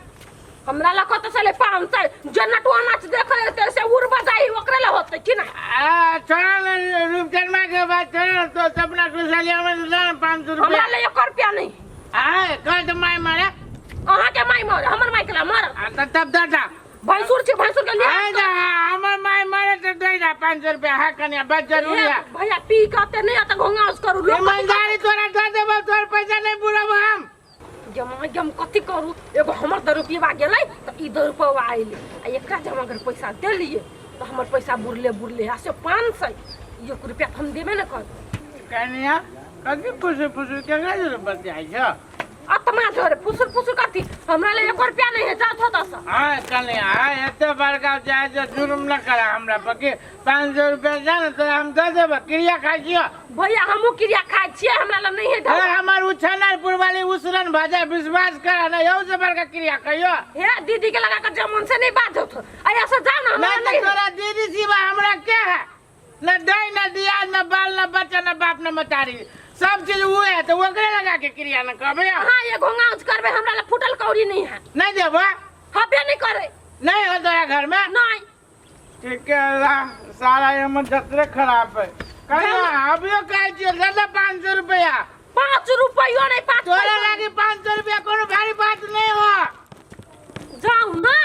हमरा लग कत से 500 जे नटुआ नाच देखे ते से उड़ बजाई ओकरे ल होते कि ना? आ छोड़ा ने रूपचनमा के बात छोड़ा, तो सपना कुशलिया में ना 500 रुपया। हमरा ले 1 रुपया नहीं। आ कह तो माय मारे। अहाँ के माय मारे, हमर माय के ला मार। आ त तब दादा भैंसुर छी, भैंसुर के लिए। आ जा हमर माय मारे तो दे जा 500 रुपया। हां कनिया बस जरूरी है। भैया पी के ते नहीं आता घोंगास करू लोग। ईमानदारी तोरा दे देबो, तोर पैसा नहीं बुराबो हम। जमा जम कथी करू? एगो हमर 10 रुपया गेलै तऽ ई 10 रुपया अयलै, आ एकरा जमा अगर पैसा देलियै तऽ हमर पैसा बुरले बुरले आ से 500 एक रुपया तऽ हम देबे ने करब। कनिया कथी फुसुर फुसुर केकरा जोरे बतियाइ छ? आत्मा जोरे फुसुर फुसुर कथी? हमरा ले 1 रुपया नहीं है, जाओ थोड़ा सा। हाँ कनिया हाँ एते बड़का जाय जे जुर्म न करा हमरा पर कि 500 रुपया जा ने तोरा हम दऽ देबो, क्रिया खाइ छियो। भैया हमहूँ क्रिया खाइ छियै, हमरा लग नहीं है हे हमर उछनरपुर वाली उसरन भऽ जाय, विश्वास करा ने यौ से बड़का क्रिया कहियो। हे दीदी के लगा के जमन से नहीं बात होत, आ ऐसे जाओ ना हमरा नहीं नहीं। तोरा दीदी सिवा हमरा के है? न दई न दिया न बाल न बच्चा न बाप न मतारी, सब चीज वो है तो ओकरे लगा के क्रिया न करबे। हाँ ये घोंगा उच करबे, हमरा लग फूटल कौड़ी नहीं है। नहीं देबो? हबे नहीं करे। नहीं हो तोरा घर में? नहीं। ठीक है सारा ये मन जतरे खराब है। कहिया अभियो कहै छियै दे दे 500 रुपया। 5 रुपयो नहीं, 5 तोरा पैसा। लागी 500 रुपया कोनो भारी बात नहीं हो। जाऊ ना।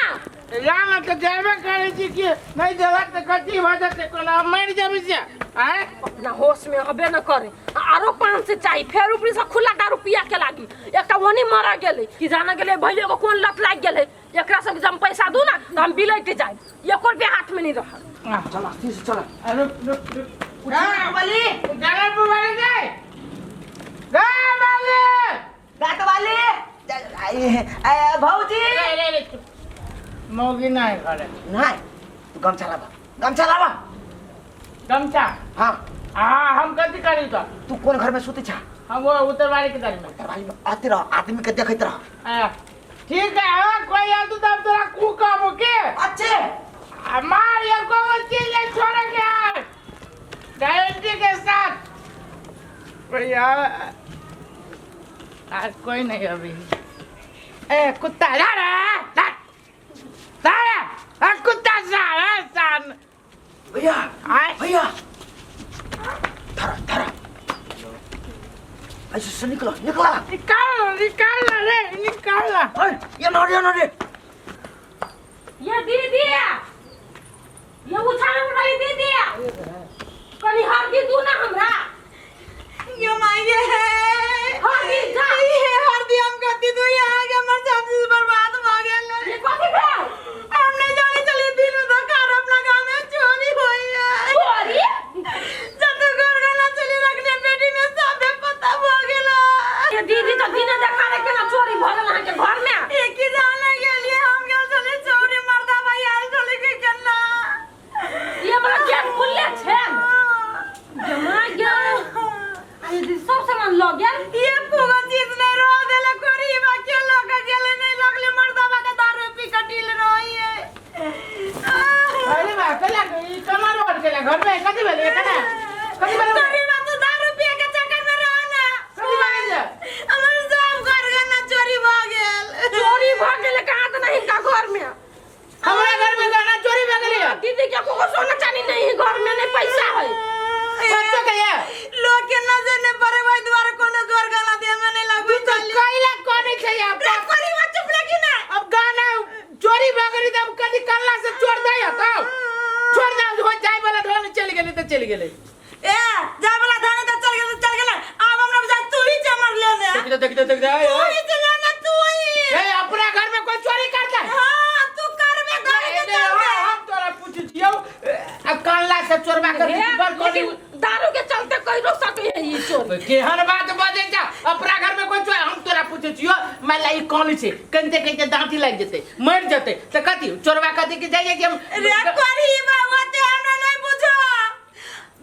जाऊ ना तो जेबे करै छी कि नहीं देबा तऽ कथी भऽ जेतै, कोनो हम मरि जेबै से? आँय अपना होश में हबे न करे, आरो 500 चाही, फेर ऊपरी से खुला दारू पिया के लागी। एकटा ओनी मरा गेलै कि जाना गेलै भैया को कोन लत लागि गेलै, एकरा सब जब पैसा दू ना तो हम बिलैट जाए, एको रुपया हाथ में नहीं रहल। चला ठीक से चला। रुक रुक रुक वाली गालपुर वाली जाए गाल वाली दांत वाली भौजी। मौगी नहीं करे। नहीं तू गमछा लावा, गमछा लावा। गमछा? हाँ। हाँ हम कथी करी तो? तू कौन घर में सुते छा? हम वो उत्तरवारी के घर में। उत्तरवारी में आते रहो, आदमी के देखते रहो। ठीक है, हाँ कोई आल तो तब तोरा कू कहबो के? अच्छे। मार ये कोई चीज नहीं छोड़ेंगे यार, गारंटी के साथ। भैया आज कोई नहीं अभी। ए कुत्ता ला ला ला ला कुत्ता सारा सान। भैया आए भैया धरा धरा ऐसे से निकलो निकला। निकाल निकाल रे निकाल। ये ना रे ना रे ये दीदी ये उछाल रही दीदी कनी हरदी दू ना हमरा। यो माये है हरदी जा। ये हरदी हम कथी दू, यहाँ के हमर सब चीज बर्बाद भ गेल। ये कथी भेल? हम नहीं जाने चले दिन में तो कार अपना गांव में चोरी होई है। चोरी? जब तो घर गला चली रखने बेटी में सब पता भ गेल। ये दीदी तो दिने देखा रे केना चोरी भ गेल अहाँ के घर में। एक ही जाने गेलिए हम गेल चले चोरी मर्दा भाई आयल चले के केना। ये हमरा गेट खुलले छै। जमा गेल। आ ये दीदी सब सामान ल गेल। ये पूरा भेलै घर में कथी भेलै कना कथी भेलै गरीबा तू दारू पिए के चक्कर में रह ना। कथी भेलै जे? हमर सब घर गहना चोरी भ गेल। चोरी भ गेलै कहाँ तऽ नहीं हिनका घर में। हमरा घर में गहना चोरी भऽ गेलै। दीदी के कोनो सोना चांदी नहीं है घर में, नहीं पैसा है। सच्चो के ये लोग के नजर नहीं पड़े भाई दुआरे कोनो घर गहना दे में नहीं लगबै। तू तो कैला करै छै अब? रे गरीबा चुप लगी ना। अब गहना चोरी भऽ गेलै तऽ अब कथी कल्ला से चोर दै तब छोड़ दे, हो जाय वाला धन चलि गेलै तऽ चलि गेलै। ए जाय वाला धन तऽ चल गेल चल गेल। आब हमरा बुझाय तू ही चमर लेने। देख दे देख दे देख दे। तू ही चलेने तू ही। ए अपना घर में कोई चोरी करता है? हां तू करबे धन के चलते। हम तोरा पूछै छियौ आ कल्ला से चोरबा कर बर कोनी दारू के चलते कइरो सके है ई चोर। केहन बात बजै छ अपना घर में कोई चोर? हम तोरा पूछै छियौ मान ला ई कोन छै कनते कनते दांती लागि जेतै मरि जेतै तऽ कथी चोरबा कथी के जाइ कि हम रे करही बा ओते हमरा नहीं बुझो।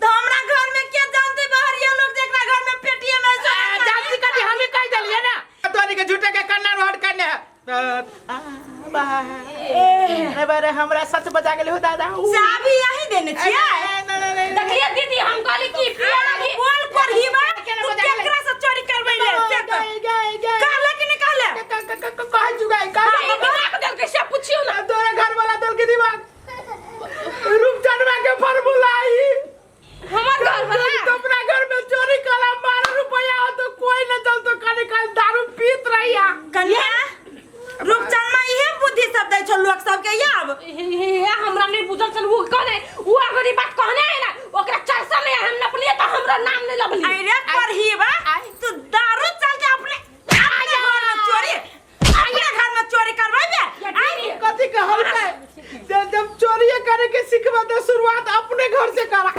तो हमरा घर में के जानते बाहरिया लोग जेकरा घर में पेटीएम है। जानती कथी हमें कह देलिए ना तोनी के झूठे के कन्ना रोड करने है। अरे हमरा सच बजा गेल हो दादा। चाबी यही देने छियै। देखलिए दीदी हम कहली कि पिए लगी। बोल करही बा तू केकरा से चोरी करबै ले से कह। कहले कि नहीं कहले? कह चुका कह दिमाग देल कैसे पूछियो ना। तोरा घर वाला दल के दिमाग रूप चढ़वा के फार्मूला आई हमर घर वाला तो अपना घर में चोरी करा 12 रुपया हो तो कोई न चल तो खाली खाली दारू पीत रही है। कन्या रूपचनमा इहे बुद्धि सब दै छौ लोक सबके आब। हे हमरा नहीं बुझल छल वो कहने वो अगर ई बात कहने है ना ओकरा चर्चा में हम नपलिए तो हमरा नाम नहीं लबली। अरे करही बा तू दारू चलते अपने अपने घर में चोरी अपने घर में चोरी करबै बे। कथी कहल है जब चोरी करे के सिखबा तो शुरुआत अपने घर से करा।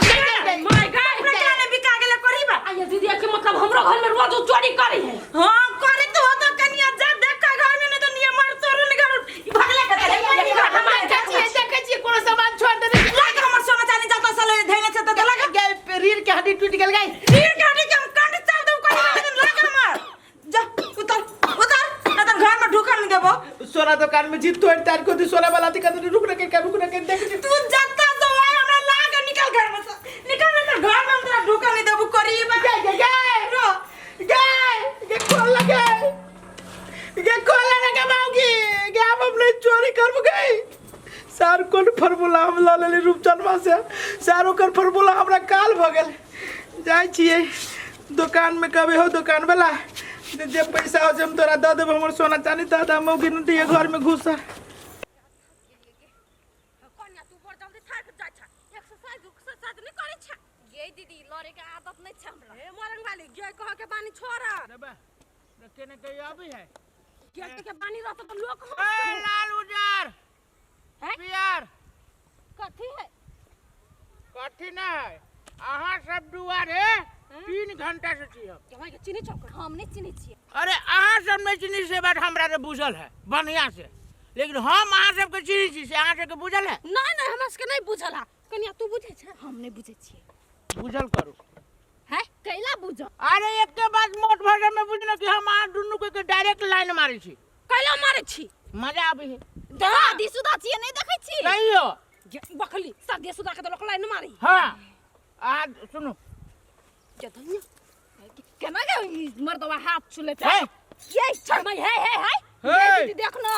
My God अपने काने बिका गेले करही बा। आये दीदी के मतलब हमरो घर में रोज चोरी करी है। हां करे तो तो कन्या जा देख का घर में नहीं तो नियम मर तोरू नहीं घर भगले के चले। देखै छियै कोनो सामान छोड़ दे लाग हमर सोना चांदी जाता साले धैले छै त लाग गए रीढ़ के हड्डी टूट गेल गई। रीढ़ के हड्डी के हम कंठ चल देब कहीं लाग हमर जा उतर उतर ना त घर में ढुकल नहीं देबो। सोना दुकान में जीत तोड़ तार को दी सोना वाला दिक्कत रुक रखे के रुक रखे देख तू जत्ता से आए हमरा लाग निकल घर में से निकल ना त घर में हम तोरा ढुकल नहीं देबो करी बा। गए गए गए रो गए गे खोल लगे गे खोल लगे माउगी गे अब हमने चोरी कर गई। सर कोन फार्मूला हम ल लेली रूपचनमा से सर ओकर फार्मूला हमरा काल भ गेल। जाइ छियै दुकान में कभी हो दुकान वाला जे पैसा हो से हम तोरा दऽ देबो हमर सोना चांदी दऽ दे मौगी न दिए घर में घुसा। कन्या तू बड़ जल्दी थाक जाइ छ एक्सरसाइज एक्सरसाइज नहीं करै छ। गे दीदी लड़े के आदत नहीं छ हमरा। हे मरंग वाली गे कह के बानी छोड़ा रे बा केने कहियो अभी है गे के बानी रहत त लोक ए लाल उजर हैं? पियर कथी है कथी ना है अहाँ सब दुआरे 3 घंटा से छी हम। के के चिन्ही छौ? हम नहीं चिन्ही छियै। अरे अहाँ सब नहीं चिन्ही से बात हमरा रे बुझल है बढ़िया से, लेकिन हम अहाँ सबके चिन्ही छी से अहाँ सबके बुझल है? नहीं नहीं हमरा सबके नहीं बुझल है। कन्या तू बुझै छ? हम नहीं बुझै छियै। बुझल करू है कैला बुझ? अरे एक के बाद मोट भाषा में बुझना कि हम अहाँ दुनू के डायरेक्ट लाइन मारै छी। कैला मारै छी? मजा आबै है। शादी शुदा छियै नहीं देखै छी? कहियो बखली शादी शुदा के तो लोक लाइन मारी। हां आ सुनू केना के मर्दवा हाथ छुले है ये छड़मई है है है हे। दीदी देख ना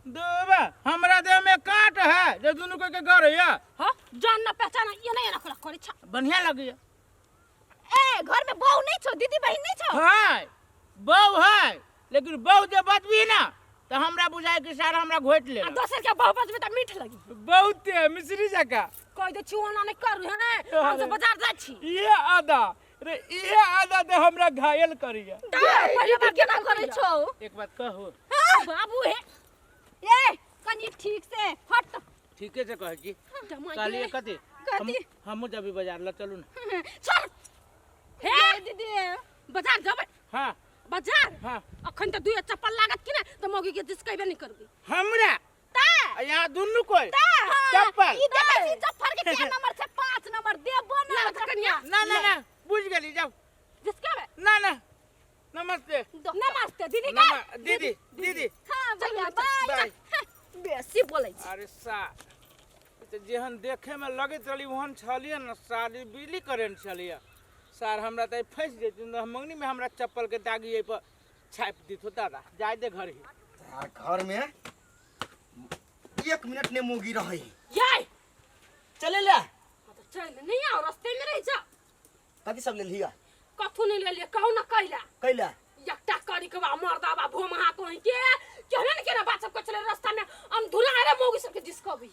देबा हमरा देह में काट है जे दुनू के घर है। हां जान ना पहचान ये नहीं रखला करै छ बढ़िया लगैया। ए घर में बहू नहीं छो दीदी बहिन नहीं छो? है बहू है लेकिन बहू जे बचबी ना तो हमरा बुझाय कि सारा हमरा घोट ले आ दोसर के बहू बचबे त मीठ लगी बहुत मिश्री जका कह दे छी ओना नहीं करू हैं हम सब बाजार जाइ छी। ये आदा रे ये आदा दे हमरा घायल करिया। पहिले बार केना करै छौ? एक बात कहू बाबू हे ए कनी ठीक से हट। ठीके से कहै छी कहलिए कथी कथी? हमहूँ जबी बाजार ल चलू ना। छोड़ हे दीदी बाजार जबै। हां बाजार हां अखन त दुई चप्पल लागत कि ना त मौगी के जिसकैबे नहीं करबी हमरा ता यहाँ दुनू कोई चप्पल ई देखै छी चप्पल के के नंबर छै? 5 नंबर देबो ना कन्या। ना ना ना बुझ गेली जाओ जिसकैबे ना ना नमस्ते नमस्ते दीदी का दीदी दीदी। हां भैया बाय। बाय। बेसी बोलै छी। अरे सा तऽ जेहन देखैमे लगैत रहली ओहन छलियै ने साली, बिजली करेंट छलियै सार। हमरा तऽ फँसि जैती तऽ मङ्गनीमे हमरा चप्पलके दागी एहिपर छापि दितो। दादा, जाय दे घर ही। यार, घर में एक मिनट ने मोगी रहे। याय। चले ले। हाँ तो चल नहीं आओ, रास्ते में रह जा। कथी सब ले लिया? कथू नहीं ले लिया, कहू ना कैला। कैला? एकटा करी के बा मर्दाबा भोमहा कहीं के केहन ने केना बात सब के चले रास्ता में हम धुला रे मौगी सबके जिसको भी।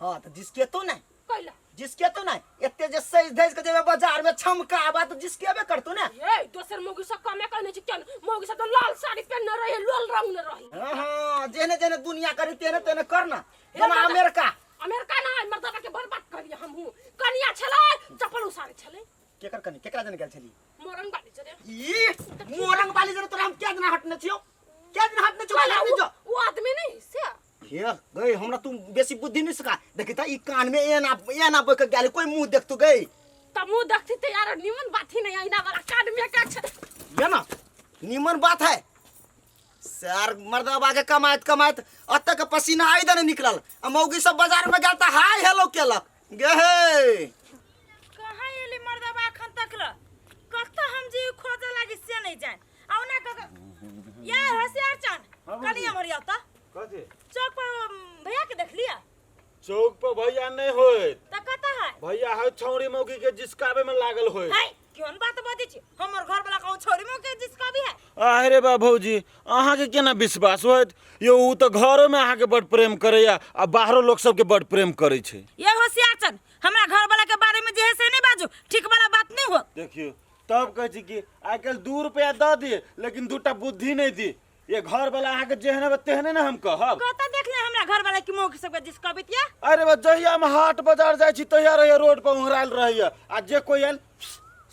हाँ तो जिसके तो नहीं। कैला? जिसके तो नहीं, एते जे सज धज के जेबे बाजार में छमकाबा तो जिसके बे करतो ने। ये दोसर मौगी सब कमे कहने छी, केन मौगी सब तो लाल साड़ी पहनने रहे, लाल रंग ने रहे। हाँ हाँ, जेने जेने दुनिया करी तेने तेने करना, जेना अमेरिका। अमेरिका ना मर्दाबा के बर्बाद करिए हमहू। कनिया छलै चप्पल उसारे छलै। केकर कनी, केकरा जने गेल छली? मोरंग बाली जने। ई मोरंग बाली जने तोरा हम क्या दिन हटने छियो, क्या दिन हटने छियो? कैला? हटने जो वो आदमी नहीं से। हे गई, हमरा तू बेसी बुद्धि नहीं सिखा। देखी त ई कान में एना एना बोक गेल, कोई मुंह देख तू गई। त मुंह देखती त यार निमन बात ही नहीं आईना वाला कान में का छ। ये ना निमन बात है सर। मर्दबा के कमाइत कमाइत अत के पसीना आई दने निकलल, आ मौगी सब बाजार में गेल त हाय हेलो केलक गे हे। कहाँ एली मर्दबा अखन तक ल? कत हम जी खोजे लागी से नहीं जान। आउ ना कक यार होशियार चन, कनी हमर आउ त। कथी? चौक पर भैया के देख लिया? चौक पर भैया नहीं होत। त कत है? भैया है छौरी मौगी के जिसकाबे में लागल होत। है केहन बात बजै छी? हमर घर वाला कहूँ छौरी मौगी के जिसकाबी है? अरे बा भौजी, अहाँके केना विश्वास होत यौ? उ तऽ घरो में अहाँके बड प्रेम करैया आ बाहरो लोक सबके बड प्रेम करै छै। ये होशियार चन, हमरा घर वाला के बारे में जे है से नहीं बाजू, ठीक वाला बात नहीं हो। देखियो, तब कहै छी कि आइ काल्हि 2 रुपया दऽ दिए लेकिन दूटा बुद्धि नहीं दी। ये घर वाला अहाँके जेहने बा तेहने ने हम कहब। कत देख ले हमरा घर वाला की मौकी सबके जिसकाबी तिया? अरे बा, जहिया हम हाट बाजार जाइ छी तहिया रहैया रोड पर उहरायल रहैया, आ जे कोई आयल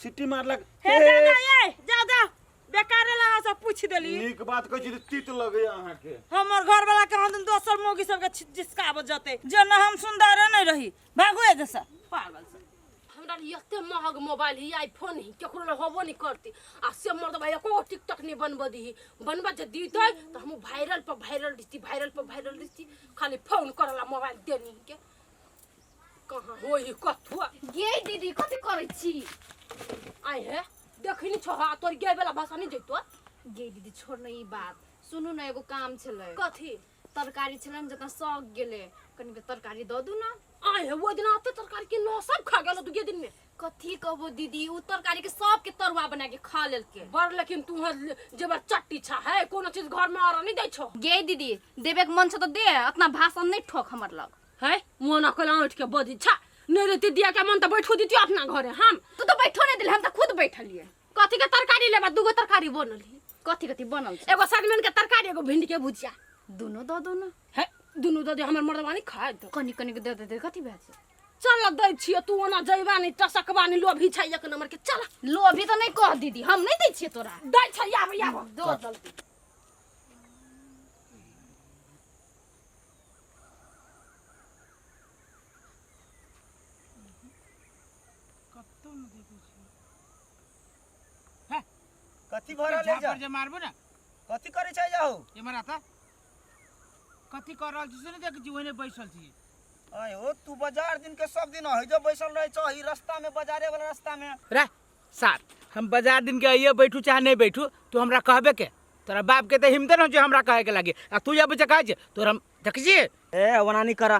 सीटी मारलक। हे जा जा, ये जा जा, बेकार ला अहाँ सब पूछ देली। नीक बात कहै छी तऽ तीत लगैया अहाँके। हमर घर वाला के हम दोसर मौगी सबके जिसकाबऽ जते जे न हम सुंदर नहीं रही। भागू ए जैसा पागल सब। हमरा एते महग मोबाइल ही, आईफोन ही, केकरो लग होबो नहीं करती, आ से मर्द भाई एको टिकटॉक नहीं बनब दीही। बनब जे दीतै त हम वायरल पर वायरल दिती, वायरल पर वायरल दिती। खाली फोन करला मोबाइल देनी के कहाँ होई कथुआ। गे दीदी, कथी करै छी? आइ हे देखी नहीं छो, तोर गे वाला भाषा नहीं जैतो। गे दीदी, छोड़ न ई बात, सुनू न, एगो काम छलै। कथी? तरकारी छलै जतना सक गेलै, कनिक तरकारी दऽ दू न। आइ हे, वो दिन आते तरकारी के नो सब खा गेलो दुगे दिन में। कथी कहबो दीदी, उ तरकारी के सबके तरुआ बना के खा लेलके। बड़ लेकिन तू जेबर चट्टी छा है, कोनो चीज घर में और नहीं दै छो। गे दीदी, देबे के मन छ त दे, अतना भाषण नहीं ठोक हमर लग। है मोना कला उठ के बजी छा नहीं रहती दिया के मन त बैठो दीती अपना घरे हम। तू तो बैठो नहीं दिल, हम त खुद बैठलिए। कथी के तरकारी लेबा? दूगो तरकारी बनल है। कथी कथी बनल छै? एगो सजमनि के तरकारी, एगो भिंडी के भुजिया। दुनो दऽ दो न। है दुनू दऽ दे, हमर मर्दवानी खाए दो। कनी कनी के दे दे, कथी भए छै? चल दै छियै, तू ओना जइबा नहीं, टसकबा नहीं, लोभी छै एक नंबर के। चल। लोभी तऽ नहीं कह दीदी, हम नहीं दै छियै तोरा। दै छै, आब आब दो जल्दी। कत्तो न देखै छियै। कथी भऽ रहल है? झापर जे मारबो ना। कथी करै छै जाहो? एमहर आता, कथी कर रहल छी से नहि देखै छी? ओहने बैसल छी। आय हो, तू बाजार दिन के सब दिन है जो बैसल रहे छौ ई रास्ता में, बाजारे वाला रास्ता में। रे सार, हम बाजार दिन के आइए बैठू चाहे नहीं बैठू, तू हमरा कहबे के? तोरा बाप के तऽ हिम्मते न हो हमरा कहे के लागे, आ तू जब जे कहै छै तोरा हम देखै छियै। ए ओना नहीं करा।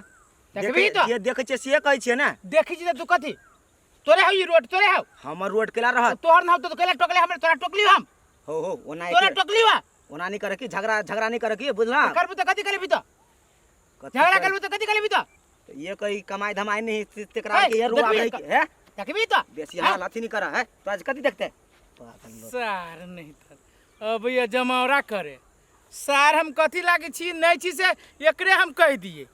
देखबही तो? जे देखै छियै से कहै छियै ने। देखै छी तऽ तू कथी तोरे हौ? ई रोड तोरे हौ? हमर रोड केला रहत? तोहर न हौ तऽ केला टोकले हमरा? तोरा टोकली हम? हो हो, ओना तोरा टोकली वा? ओना नहीं करे की झगड़ा, झगड़ा नहीं करे की, बुझला? करबू तऽ कथी करबी? तऽ झगड़ा करबू तऽ कथी करबी? तऽ ये कोई कमाई धमाई नहीं तेकरा के ये रुआ रही है। देखबी तो? बेसी हाल अथी नहीं करा है तो आज कथी देखते पागल लोग। सार नहीं तर अब ये जमावरा करे सार, हम कथी लागे छी नहीं छी से एकरे हम कह दिए।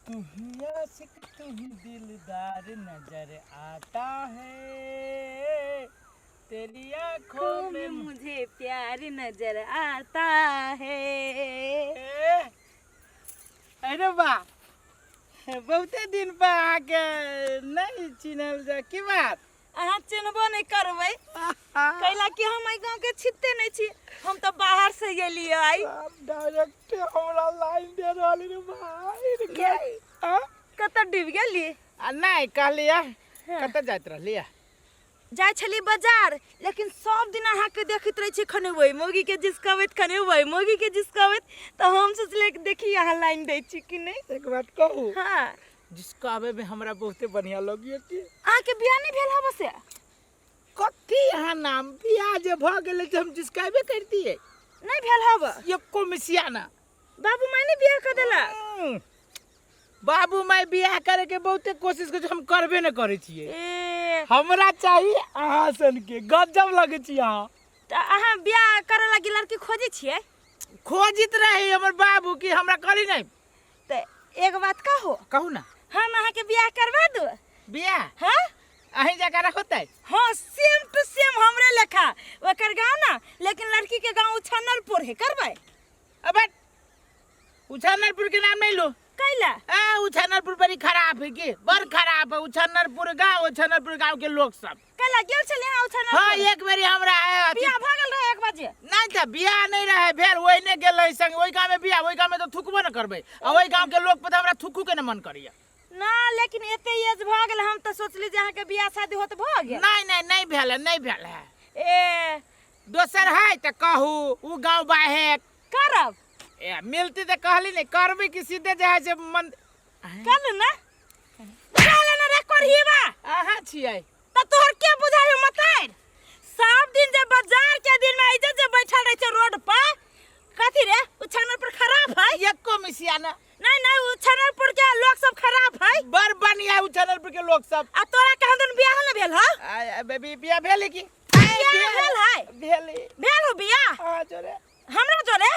तू ही आशिक, तू ही दिलदार नजर आता है, तेरी आंखों में मुझे प्यार नजर आता है। अरे बा, बहुते दिन पर अहाँके नहीं चिन्हल जा, की बात? अहाँ चिन्हबो नहि करबै कैला कि हम एहि गाँव के छिते नहि छी हम तऽ बाहर से गेलियै आइ डायरेक्ट हमरा लाइन दे रहल रे भाई रे कतऽ डूबि गेली आ नहि कहलियै कतऽ जाइत रहलियै जाइ छली बाजार लेकिन सब दिन अहाँके देखैत रहै छी खने ओहि मौगीके जिसकबैत खने ओहि मौगीके जिसकबैत तऽ हम सोचलियै कि देखी अहाँ लाइन दै छी कि नहि एक बात कहू हाँ जिसकावे में हमरा बहुते बढ़िया लगिए कि अहाँके बियाह नहि भेल हबे से कथी यहाँ नाम बियाह जे भऽ गेलै तऽ हम जिसकाबे करतियै नहि भेल हबे एको मिसिया ना बाबू माय नहि बियाह कऽ देलक बाबू माय बियाह करे के बहुते कोशिश करे हम करबे न करे छियै ए हमरा चाही अहाँ सन के गजब लगे छी अहाँ तऽ अहाँ बियाह करे लागी लड़की खोजै छियै खोजित रही हमर बाबू कि हमरा करी नहीं तऽ एक बात कहू कहू ना हम अहाँके बियाह करवा दू बियाह हाँ अहीं जकाँ होतै हाँ सेम टू सेम हमरे लेखा ओकर गाँव ना लेकिन लड़की के गाँव उछानलपुर है करबै अबे उछानरपुर के नाम नहीं लो कैला आ उछानरपुर बड़ी खराब है की बड़ खराब है उछानरपुर गांव उछानरपुर गांव के लोग सब कैला गेल छलियै अहाँ उछानरपुर हाँ एक बेरी हमरा है बियाह भऽ गेल रहे एक बजे नहीं तऽ बियाह नहीं रहे भेल ओहि नहीं गेल रही संग ओहि गांव में बियाह ओहि गांव में तो थुकबो न करबै आ ओहि गांव के लोग पर हमरा थुकू के न मन करैया ना लेकिन एते एज भऽ गेल हम तऽ सोचली जे अहाँके बियाह शादी होत भऽ गेल नहीं नहीं नहीं भेल है नहीं भेल है ए दोसर है तऽ कहू उ गांव बाहे करब ए मिलती तऽ कहली नहीं करबै कि सीधे जे है से मन कर ना चल ना रे करहीबा अहाँ छियै त तोहर के बुझाइ मतार सब दिन जे बाजार के दिन में ऐजे जे बैठल रहे छै रोड पर कथी रे उ छनरपुर खराब है एको मिसिया ना नहीं नहीं उ छनरपुर के लोग सब खराब है बड़ बढ़िया उ छनरपुर के लोग सब आ तोरा कहाँ दिन बियाह न भेल ह आ बेबी बियाह भेल की बियाह भेल है भेल भेल हो बियाह हां जोरे हमरा जोरे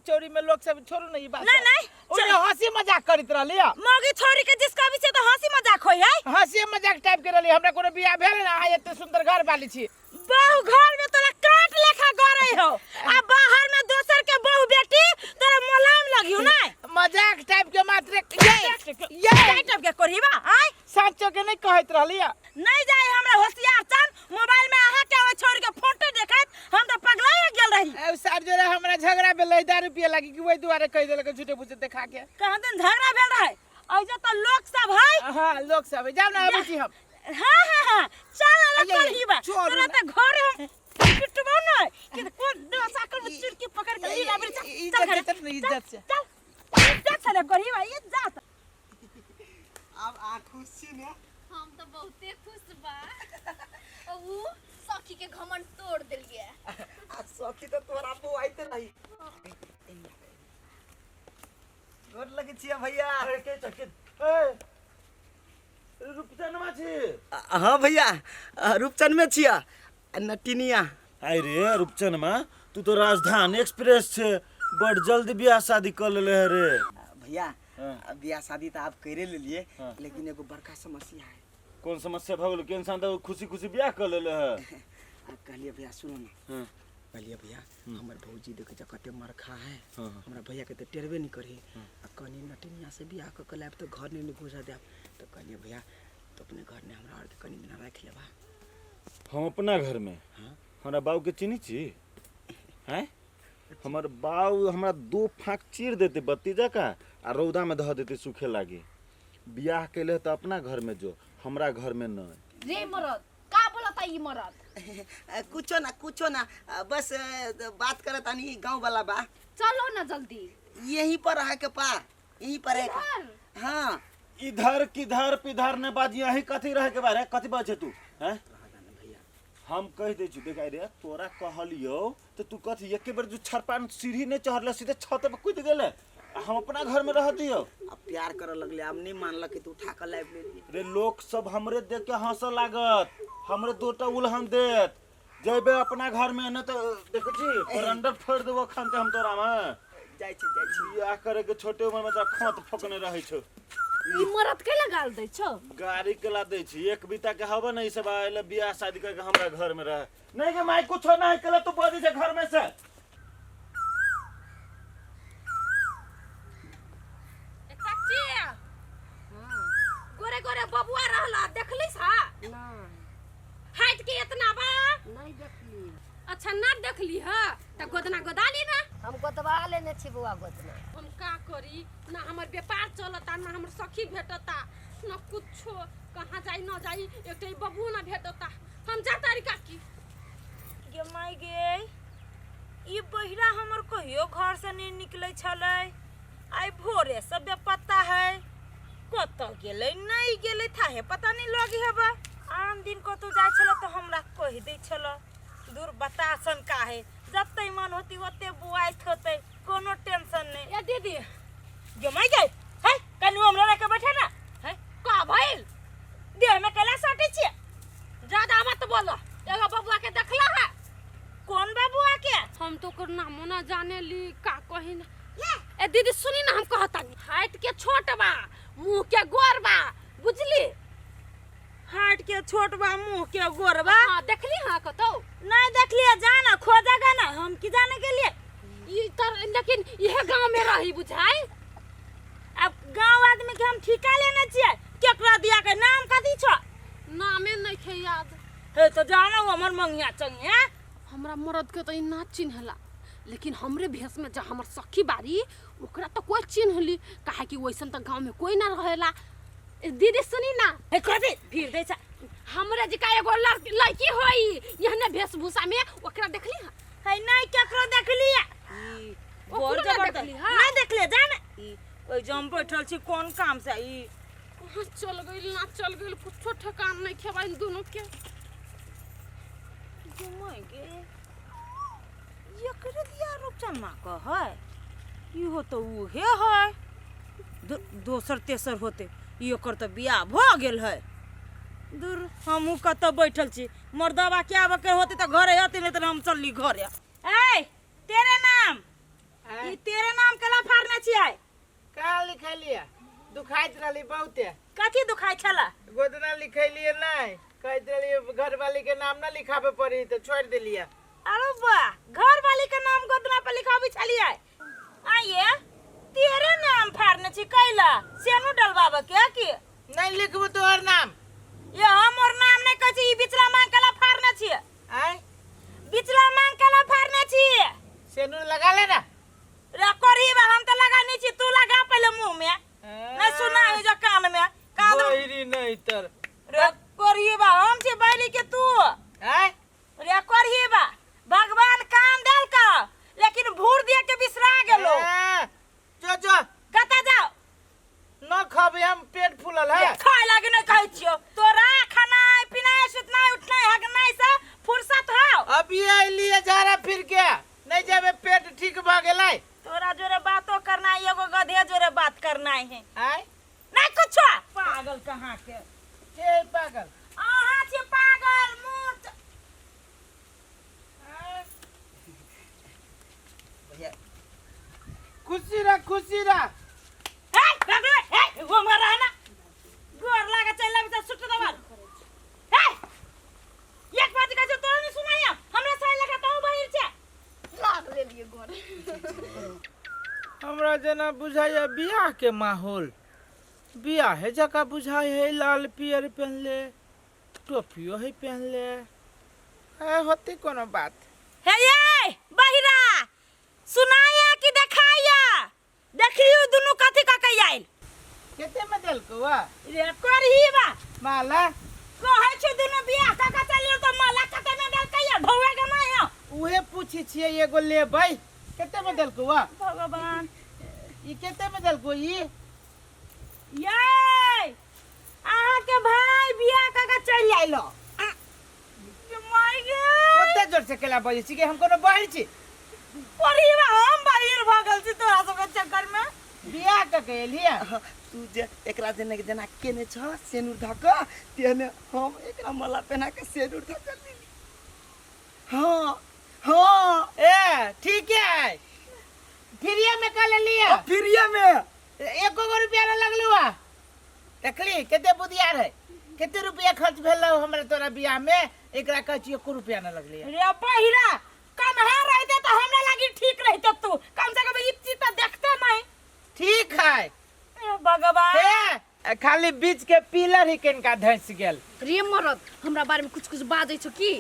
चोरी में लोग सब छोड़ू ना ई बात नहीं नहीं ओने हंसी मजाक करत रहली है मौगी छोरी के जिसका भी से तो हंसी मजाक होई है हंसी मजाक टाइप के रहली हमरा कोनो बियाह भेल ना अहाँ एते सुंदर घर वाली छी बहु घर में तोरा काट लेखा गरे हो आ बाहर में दोसर के बहु बेटी तोरा मोलायम लगियो ना मजाक टाइप के मात्र ये ये टाइप के करहीबा आय साचो के नहीं कहत रहली है नहीं जाए हमरा होशियार चल मोबाइल में अहाँ के ओइ छोड़ के फोटो देखत हम तो पगलाए गेल रही ए सार जोरे हमरा झगड़ा भेलै दारू पिए लागी कि ओहि दुआरे कहि देलक झूठे फूसे देखा के कहाँ दिन झगड़ा भेल रहे ऐसे तो लोग सब है हाँ लोग सब है जाओ ना अबै छी हम हाँ हाँ हाँ चल ना अये, करही बा छोड़ू तोरा ना। तो घर हम पिटबो ना कि कोन दशा कर चिर के पकड़ के लीला बेर चल इज्जत चल घरे। देतन ना, इज्जत से। चल इज्जत से ना करही बा इज्जत आब अहाँ खुश छी ने हम तऽ बहुते खुश बा ऊ सखी के घमंड तोड़ देलिए आ सखी तऽ तोरा बौआइते रही गोर लगै छियै भैया अरे के छ के ए रूपचनमा छी हाँ भैया रूपचन में छियै आ नटिनिया आइ रे रूपचनमा तू तो राजधानी एक्सप्रेस छे बड़ जल्दी बियाह शादी कर लेले है रे भैया हाँ। बियाह शादी तऽ आब करे लेलिए हाँ। लेकिन एगो बड़का समस्या है कौन समस्या भऽ गेल के इंसान तऽ खुशी खुशी बियाह कर लेले है आ कहलिए भैया सुनो ना हाँ। कहलिए भैया हमर भौजी देखे छ कते मरखा है हाँ, हाँ। हमरा भैया के तऽ टेरबे नहीं करी आ कनी नटिनिया से बियाह कऽ के लायब तऽ घर नहीं घुसा देब तऽ कहलिए भैया तो अपने घर ने हमरा आरके कनी दिना राखि लेबा हम अपना घर में हमरा बाबू के चिन्ही छी हैं हमर बाऊ हमरा दो फाँक चीर देते बत्ती जकाँ आ रौदा में धऽ देते सूखे लागी बियाह कैले तऽ अपना घर में जो हमरा घर में नहीं रे मरद का बोलता ई मरद कुछो ना कुछो ना बस बात करत आनी गाँव वाला बा चलो ना जल्दी यहीं पर रह के पा यहीं पर है हाँ इधर किधर पिधर ने बाजी यहीं कथी रहे के बारे कथी बाजे तू हैं हम कह दै छी देख रे तोरा कहलियो तो तू कथी एके बेर जो छरपान सीढ़ी नहीं चढ़ले सीधे छत पर कूद गेले आ हम अपना घर में रह दियो अब प्यार करे लगले अब नहीं मानलक कि तू उठा के लाइब लेली रे लोग सब हमरे देख के हंसे लागत हमरे दोटा उलहन देत जैबे अपना घर में न तो देखै छी बरंडर फोड़ देबो खानते हम तोरा में जाइ छी जाइ छी बियाह करे के छोटे उम्र में तोरा खोत फोकने रहै छौ ई मरद के गाल दै छौ गाड़ी के ला दै छी एक बीता के हवा नहीं सब आयल बियाह शादी करके हमरा घर में रहे नहीं के माई कुछो नहीं केला तू बजी छै घर में से चाची गोरे गोरे बबुआ रहला देखलिस हा नहीं के इतना बा? नहीं देखली। अच्छा ना देखली ह त गोदना गोदा ली ना। हम गोदवा लेने छी बौआ गोदना। हम का करी ना, हमर व्यापार चलता ना, हमर सखी भेटता ना, कुछो कहाँ जाई न जाई, एकटा ई बबुओ ना भेटता। हम जा तारी काकी। गे माय गे, ई बहिरा हमर कहियो घर से नहीं निकलै छलै, आइ भोरे से बेपत्ता है, कतऽ गेलै नहीं गेलै थाहे पता नहीं लगी हेबा। आन दिन कतौ जाइ छलै तऽ हमरा कहि दै छलै। दूर बतासन काहे, जते मन होती ओते बुआइत होतै, कोनो टेंशन नहीं। ए दीदी। गे माय गे, है कनी हमरा रख के बैठे ना। है का भइल? देह में कैला सटै छियै? ज्यादा मत बोलो। एगो बबुआ के देखला है? कौन बबुआ के? हम तो ओकर नामो ना जाने ली, का कही ना। ए दीदी सुनी ना, हम कहता हाइट के छोट बा, मुंह के गोर बा, बुझली? हाइट के छोट बा, मुंह के गोर बा। हाँ देखली? हाँ कतौ नहीं देखलिए, जाना खोजेगा ना, हम की जाने के लिए। ई तर लेकिन इहे गांव में रही बुझाई। अब गांव आदमी के हम ठिका लेने छियै, केकरा दिया के नाम कथी छो? नामे नहीं खे याद। हे तो जाना हमर मंगिया चंगिया। हमरा मरद के तो ई ना चिन्हला, लेकिन हमरे भेष में जो हमर सखी बारी ओकरा तो कोई चिन्हली, काहे कि वैसन तो गांव में कोई ना रहेला। ए दीदी सुनी ना। हे कथी भीड़ दै छ? हमरे जी का एगो लड़की होई यहने वेशभूषा में, ओकरा देखली? हां है नहीं केकरो देखली, ओकरो बड़ ना जबरदस्त। देखली, हाँ। नहीं देखलिए, जान ई ओइ जम बैठल छी कोन काम से ई कहाँ चल गइल ना चल गइल, कुछो ठेकान नहीं खेबा इन दोनों के। गे माय गे, एकरे दिया रूपचनमा के है, इहो तो उहे है, दोसर तेसर होते, ई ओकर तऽ बियाह भऽ गेल है। दूर हमहूँ कतऽ बैठल छी, मर्दबा के आबऽ के होते तऽ घरे अते, नहीं तऽ हम चलली घरे। ए तेरे नाम, ई तेरे नाम केला फाड़ने छियै? कहाँ लिखेलिए? दुखाइत रहली बहुते। कथी दुखाइ छला? गोदना लिखेलिए नहीं, कहैत रहली घरवाली के नाम ना लिखाबे पड़ी तो छोड़ देलिए। अरे वाह, घरवाली के नाम गोदना पर लिखाबै छलियै? आइए तेरे नाम फाड़ने छी कैला? सेनु डलबाबे के की? नहीं लिखबू तोहर नाम। ये हमर नाम नहीं कहै छी, ई बिचला मांग केला फाड़ने छी। आय बिचला मांग केला फाड़ने छी? सेनूर लगा लेना। रे करही बा, हम तो लगा नहीं छी, तू लगा पहले मुंह में, नहीं सुना है जो कान में कान में। बहिरी नहीं तर। रे करही बा, हम छी बैरी के तू। आय रे करही बा, भगवान कान देल का लेकिन भूर दिया के बिसरा गेलो। जो जो कता जाओ? न खबे हम, पेट फूलल है। खाए लागे नहीं कहै छियो तोरा, खानाय पिनाय सुतनाय उठनाय हगनाय से फुर्सत हो? अभी अइलिए झाड़ा फिर के, नहीं जाबे पेट ठीक भ गेलै। तोरा जोरे बातो करना है, एगो गधे जोरे बात करना है। आय नहीं कुछ पागल कहाँ के? के पागल? अहाँ छी पागल मुँह भैया खुशी रह, खुशी रह। हे भागले, हे वो मरा है ना गोर लागे चल लागे त सुट दबाल। हे एक बात कहै छै तोरा नहीं सुनाया, हमरा साइ लगा तहु बहिर छै। लाग लेलिए गोर। हमरा जेना बुझाइया बियाह के माहौल, बियाहे जकाँ बुझाइ है, लाल पियर पहनले, टोपियो है पहनले है, होती कोनो बात। हे ये बहिरा सुनाया कि देखाया? देखियो दुनू कथी कके आइल। कते में देलको वा? रे करही बा माला। कहै छै दुनू बियाह कऽ के चलियो तऽ माला कते में देलकै या ढौआ के नहीं हो? उहे पूछै छियै, एगो लेबै, कते में देलको वा? भगवान ई कते में देलको ई? ये अहाँ के भाई बियाह कऽ के चलि आइलो। माय गे, ओते जोर से केला बजै छी के? हम कोनो बहिर छी? करही बा, हम बाहिर भऽ गेल छी तोरा सबके चक्कर में। बियाह कऽ के एलियै? तू जे एकरा जेना जेना केने छ सेनुर धऽ कऽ, तेहने हम एकरा माला पहना के सेनुर धऽ कऽ लेली। हाँ हाँ ए ठीक है, फ्रीए में कऽ लेलियै? फ्रीए में। एको गो रुपया ना लगलू आ? देखली कते बुधियार है, कते रुपया खर्च भेल हमरा तोरा बियाह में, एकरा कहै छी एको रुपया ना लगलै। रे बहिरा कन्हा रहते तो हमरा लागी ठीक रहते, तू कम से कम ई चीज तो देखते नहीं। ठीक है। ए भगवान। हे खाली बीच के पिलर ही कनिका धंसि गेल। रे मरद, हमरा बारे में कुछ कुछ बाजै छौ की?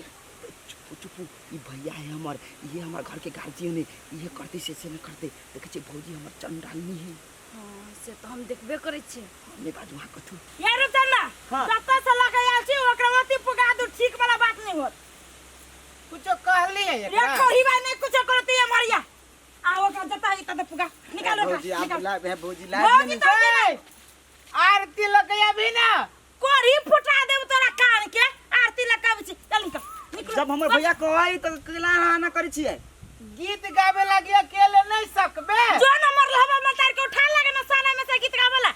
चुप चुप, ई भैया है हमर, ये हमर घर के गार्जियन है, ये करते से न करते। देखै छियै भौजी हमर चंडालनी है। हाँ, से तो हम देखबे करै छियै। नहि बाजू अहाँ कथू। ये रुचना, जतऽ से लऽ के आयल छी ओकरा ओती पुगा दू, ठीक वाला बात नहीं होत। कुछो कहली है रे एकरा? कोही बा नहीं कुछो करती है मरिया। आ ओकरा जतऽ है ततऽ पुगा, निकाल ओकरा, भौजी आप निकाल। लाइव है भौजी लाइव भौजी में तो ए, आरती लगे अभी ना। कोरी फुटा देब तोरा कान के, आरती लगाबै छी। चल निकल, निकलो। जब हमर भैया कहै तऽ केला अहाँ ना करै छियै? गीत गावे लागी अकेले नहीं सकबे। जो न मरल हवा मतार के उठा लगे ना साना में से गीत गावेला।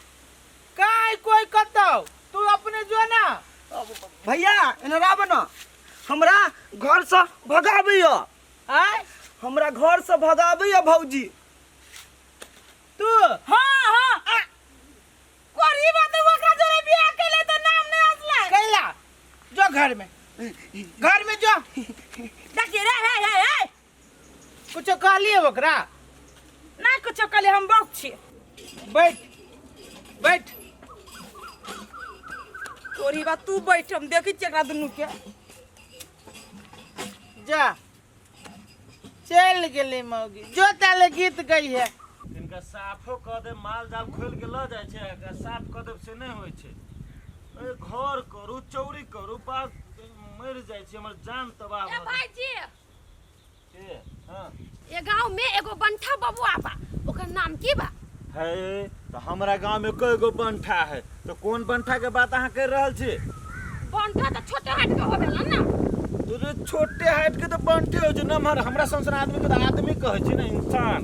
काय कोई कतौ, तू अपने जो ना। भैया एना आब न, हमरा घर से भगाबैया। आय? हमरा घर से भगाबैया भौजी। तू? हाँ, हाँ, आ। कोरी बात ओकरा जोरे बियाह केले तो नाम नहीं असला। कैला? जो घर में, घर में जो। देखिए रे, हे, हे, हे। कुछो कहलिए ओकरा? ना कुछो कहलिए, हम बौक छी। बैठ, बैठ। तोरी बात तू बैठ, हम देखै छियै एकरा दुनू के। जा चल गेली मौगी, जो ताले गीत गई है। इनका साफो कऽ दे, माल जाल खोलि के लऽ जाइ छै, एकरा साफ कऽ देब से नहि होइ छै। ए, घर करू चौरी करू, बात मरि जाइ छै, हमर जान तबाह ए भऽ भाईजी। के? हाँ। ए गांव में एगो बंठा बबुआ बा, ओकर नाम की बा? है तो हमरा गांव में कई गो बंठा है, तो कौन बंठा के बात अहाँ कर रहल छी? बंठा तो छोटे हाइट के होबेला ना। तो जो छोटे हाइट के तो बंठे हो छै नमहर, हमरा सन सन आदमी के तो आदमी कहै छै ना, इंसान।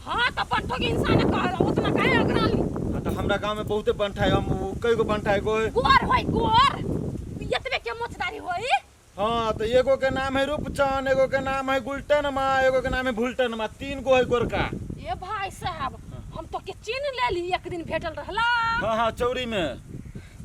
हाँ तो बंठो के इंसान कह, उतना काहे अगराली? हाँ, तो हमरा गांव में बहुते बंठा है, हम उ कई गो बंठा है, एगो है। गोर होई, गोर। एतबे के मोचदारी होई? हाँ तो एगो के नाम है रूपचंद, एगो के नाम है गुलटन मा, एगो के नाम है भुलटन मा, 3 गो है गोरका। ए भाई साहब, हम तो के चिन्ह लेली, एक दिन भेटल रहला। हाँ हाँ चौरी में।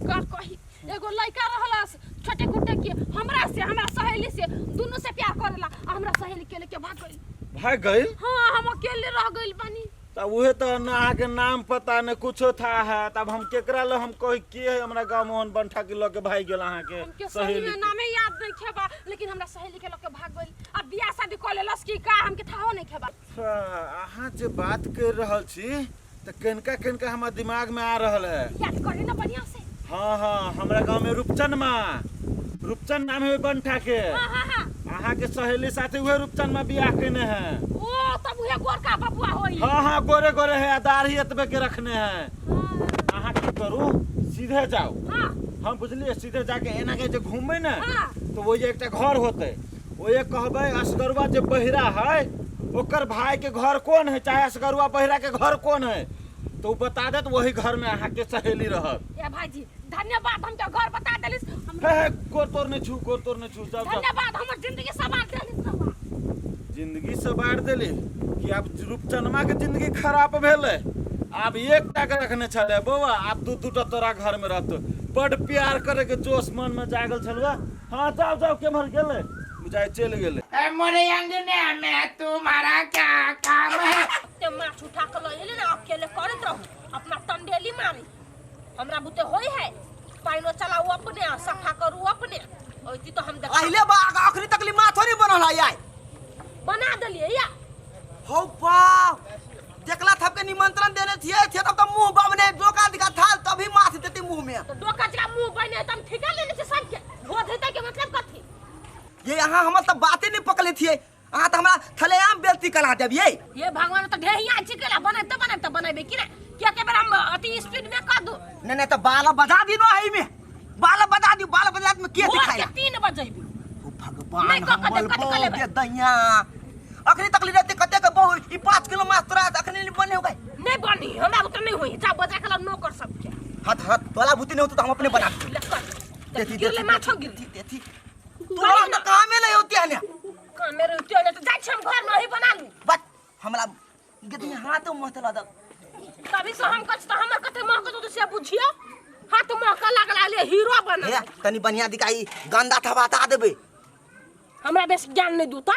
का कही, एगो लड़का रहला छोटे गुटे के, हमरा से, हमरा सहेली से दोनों से प्यार करेला, आ हमरा सहेली के लेके भाग गइल। भाग गइल? हाँ, हम अकेले रह गइल बानी। तब उहे तो ना अहाँ के नाम पता न कुछो था है, तब हम केकरा ल हम कही के है हमरा गांव में ओहन बंठा के ल के भाग गेल अहाँ के हमके सही सहेली में के। नामे याद नहीं खेबा, लेकिन हमरा सहेली के ल के भाग गइल। अब बियाह शादी क लेलस की का हमके थाहो नहीं खेबा। अच्छा, अहाँ जे बात कर रहल छी त कनिका कनिका हमरा दिमाग में आ रहल है। याद करी ना बढ़िया से। हाँ हाँ, हमरा गांव में रूपचंद माँ, रूपचंद नाम है बंठा के। हाँ, हाँ, हाँ। अहाँ के सहेली साथे उहे रूपचंद माँ बियाह केने है। ओ तब उहे गोरका बबुआ होई। हाँ हाँ, गोरे गोरे है, आ दाढ़ी एतबे के रखने है। हाँ। अहाँ की करू, सीधे जाओ। हाँ। हम बुझलिए, सीधे जाके एना के जे घूमबे ने, हाँ। तो वो एकटा घर होते, वो एक कहबे असगरुआ जे बहिरा है ओकर भाई के घर कौन है, चाहे असगरुआ बहिरा के घर कौन है, तो उ बता देत, वही घर में अहाँ के सहेली रहत। ए भाईजी धन्यवाद, हम के घर बता देलिस। हम हे, हे, गोर तोर नहीं छू, गोर तोर नहीं छू, जाओ, जाओ। धन्यवाद, हमर जिंदगी सवार देलिस रहुआ। जिंदगी सवार देली कि आब रूपचनमा के जिंदगी खराब भेलै। आब एकटा के रखने छलै बौआ, आब दू दूटा तोरा घर में रहतो। बड प्यार करे के जोश मन में जागल छलुआ। हाँ जाओ जाओ, केम्हर गेलै बुझाइ चलि गेलै। ए मोरे अंगने में तुम्हारा क्या काम है? ते माछ उठा के लऽ एली ना, अकेले करैत रहू, अपना टंडेली मारी। हमरा बुते होय है, पाइनो चलाऊ अपने, आ सफा करू अपने। ओइती तो हम देख अहिले बा अखनी तकली माथो नहीं बनल है यार। बना देलिए या। हौ बा, देखला थप के निमंत्रण देने थिए, थे तब तो मुंह बबने डोका दिखा था तभी माथ देती मुंह में। तो डोका जरा मुंह बने तम ठिका लेने छे सबके। भोज हेतै के मतलब कथी? ये यहाँ हमर तो बाते नहीं पकड़ले थिए, अहाँ तो हमरा थलेआम बेइज्जती करा देबियै। ये भगवान तो ढेहिया छिकेला, बने तो बने तो बनेबे कि ना? किया के बेर हम अति स्पीड में कर दू। नहीं, नहीं, तो बाल बजा दिनो है में। बाल बजा दियो, बाल बजा में के भोर के दिखाया? 3 बजेबी। ओ भगवान, नहीं, कऽ कऽ दे, हमर कऽ दे, कऽ लेबै। बहू के दैया। अखनी तक रहते कते के बहू, ई 5 किलो माछ तोरा अखनी नहीं बने हो गए। नहीं बनी, हमरा उतना नहीं होई। जा बजा के ला नौकर सबके। हाथ, हाथ, तोला भूती नहीं होतो तो हम अपने बना देती। ले कर। देती, गिरले देती, माछो गिर। देती, देती। तोरा तो कामे नहीं होती है ना। कामे नहीं होती है ना, तो जाइ छी हम घर में ही बना लू। बस, हमरा गदी हाथ मत लगा। तभी से हम कछ तो हमर कते महक तो से बुझियो। हाथ महक लागल आले हीरो बना। हे, तनी बढ़िया दिखाई, गंदा थवा ता देबे। हमरा बेस ज्ञान नहीं दूता।